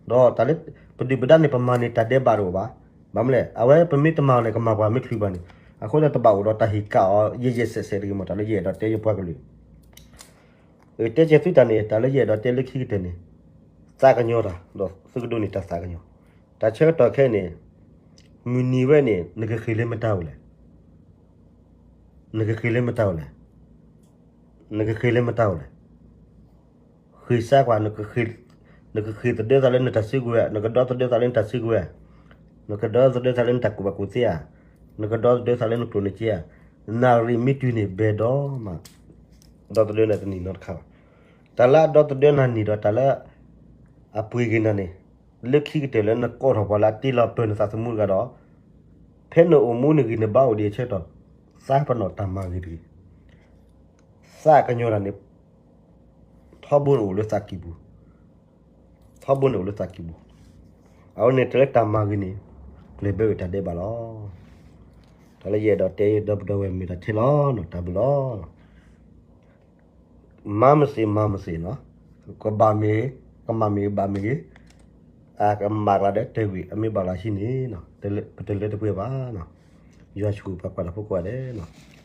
ဒီးတၢ်လၢ ပဒုၣ်ပဒါန့ၣ် ပမၤန့ၣ်တၢ်ဒဲးဘးတအိၣ်ဘၣ်. ဘၣ်မနုၤလဲၣ်, အဝဲပမ့ၢ်တမၤအီၤန့ၣ် ကမၤပှၤမ့ၢ်ချုးပှၤန့ၣ်, အဃိသတးတဘၣ်အိၣ်ဒီးတၢ်ဟ့ၣ်ကၣ်အီၤ ယဲၢ်ယဲၢ်ဆဲးဆဲးတဂ့ၤမး တၢ်လၢယအဲၣ်ဒိးတဲယပှၤကလုာ် တဲကဲသုတၢ်န့ၣ် တၢ်လၢယအဲၣ်ဒိးတဲလၢခံကတၢၢ်န့ၣ်, သးကညီၤတၢ် ဒီးသုကဒိးန့ၢ်တၢ်သးကညီၤ. တၢ်ဆၢကတီၢ်ခဲအံၤန့ၣ်, မုၢ်နံၤဝဲန့ၣ် နကဃ့ၢ်လၢမတၤအိၣ်လဲၣ်. နကဃ့ၢ်လၢမတၤအိၣ်လဲၣ်. နကဃ့ၢ်လၢမတၤအိၣ်လဲၣ်. ဃ့ၢ်စါကွၢ်, နကဃ့ၢ်သဒၢသးလၢနတၢ်စုကဝဲၤ, နကဒီသဒၢသးလၢနတၢ်စုကဝဲၤ, နကဒီသဒၢသးလၢနတၢ်ကူၣ်ဘၣ်ကူၣ်သ့ဧါ, နကဒီသဒၢသးလၢနကျိၣ်နစ့ဧါ. နၣ်ရံၣ်မ့ၢ်တုၤန့ၣ် ဘဲၣ်ဒီးမး ဒီသဒၢနၤတနံၤနီတခါဘၣ်. တၢ်လၢအဒီသဒၢနၤန့ၣ်ဒီး တၢ်လၢအပှ့ၤက့ၤနၤန့ၣ်, လၢခံကတၢၢ်လၢနကိးထီၣ်ပှၤလၢအတ့လီၤပၢၤနသးသမူတဂၤဒီး, ဖဲနအိၣ်မူနဂံၢ်နဘါအိၣ်ဒံးအဆၢကတီၢ်, သးပနီၣ်တၢ်မၤဂ့ၤတဂ့ၤ. သးကညီၤတၢ်န့ၣ် ထီဘိန့ၣ်အိၣ်လၢသးကံၢ်ပူၤ, ထီဘိန့ၣ်အိၣ်လၢသးကံၢ်ပူၤ. အဝဲန့ၣ်တၢ်လၢတၢ်မၤဂ့ၤန့ၣ် ကျဲၤဘၢဝဲတၢ်ဒဲးဘးလီၤ. တၢ်လၢယအဲၣ်ဒိးတဲယဒီပုၢ်ဒီဝဲၢ်မ့ၢ်တၢ်ထဲလီၤနီၤ, တၢ်ဘျုးလီၤ. မၤမ့ၢ်စ့ၢ် မၤမ့ၢ်စ့ၢ်နီၤ, ကဘၣ်မ့ၢ်ဂ့ၤ, ကမၣ်မ့ၢ်ဂ့ၤ ဘၣ်မ့ၢ်ဂ့ၤ, အကမၣ်ကျါဒီးတဲဝံၤ အမ့ၢ်ဘၣ်လီၤဟံးန့ၣ်, ပတလၢတပှဲၤဘၣ်နီၤ. ယွၤဆိၣ်ဂ့ၤပှၤကွၢ်တၢ်ဖိကိးဂၤဒဲးနီၤ.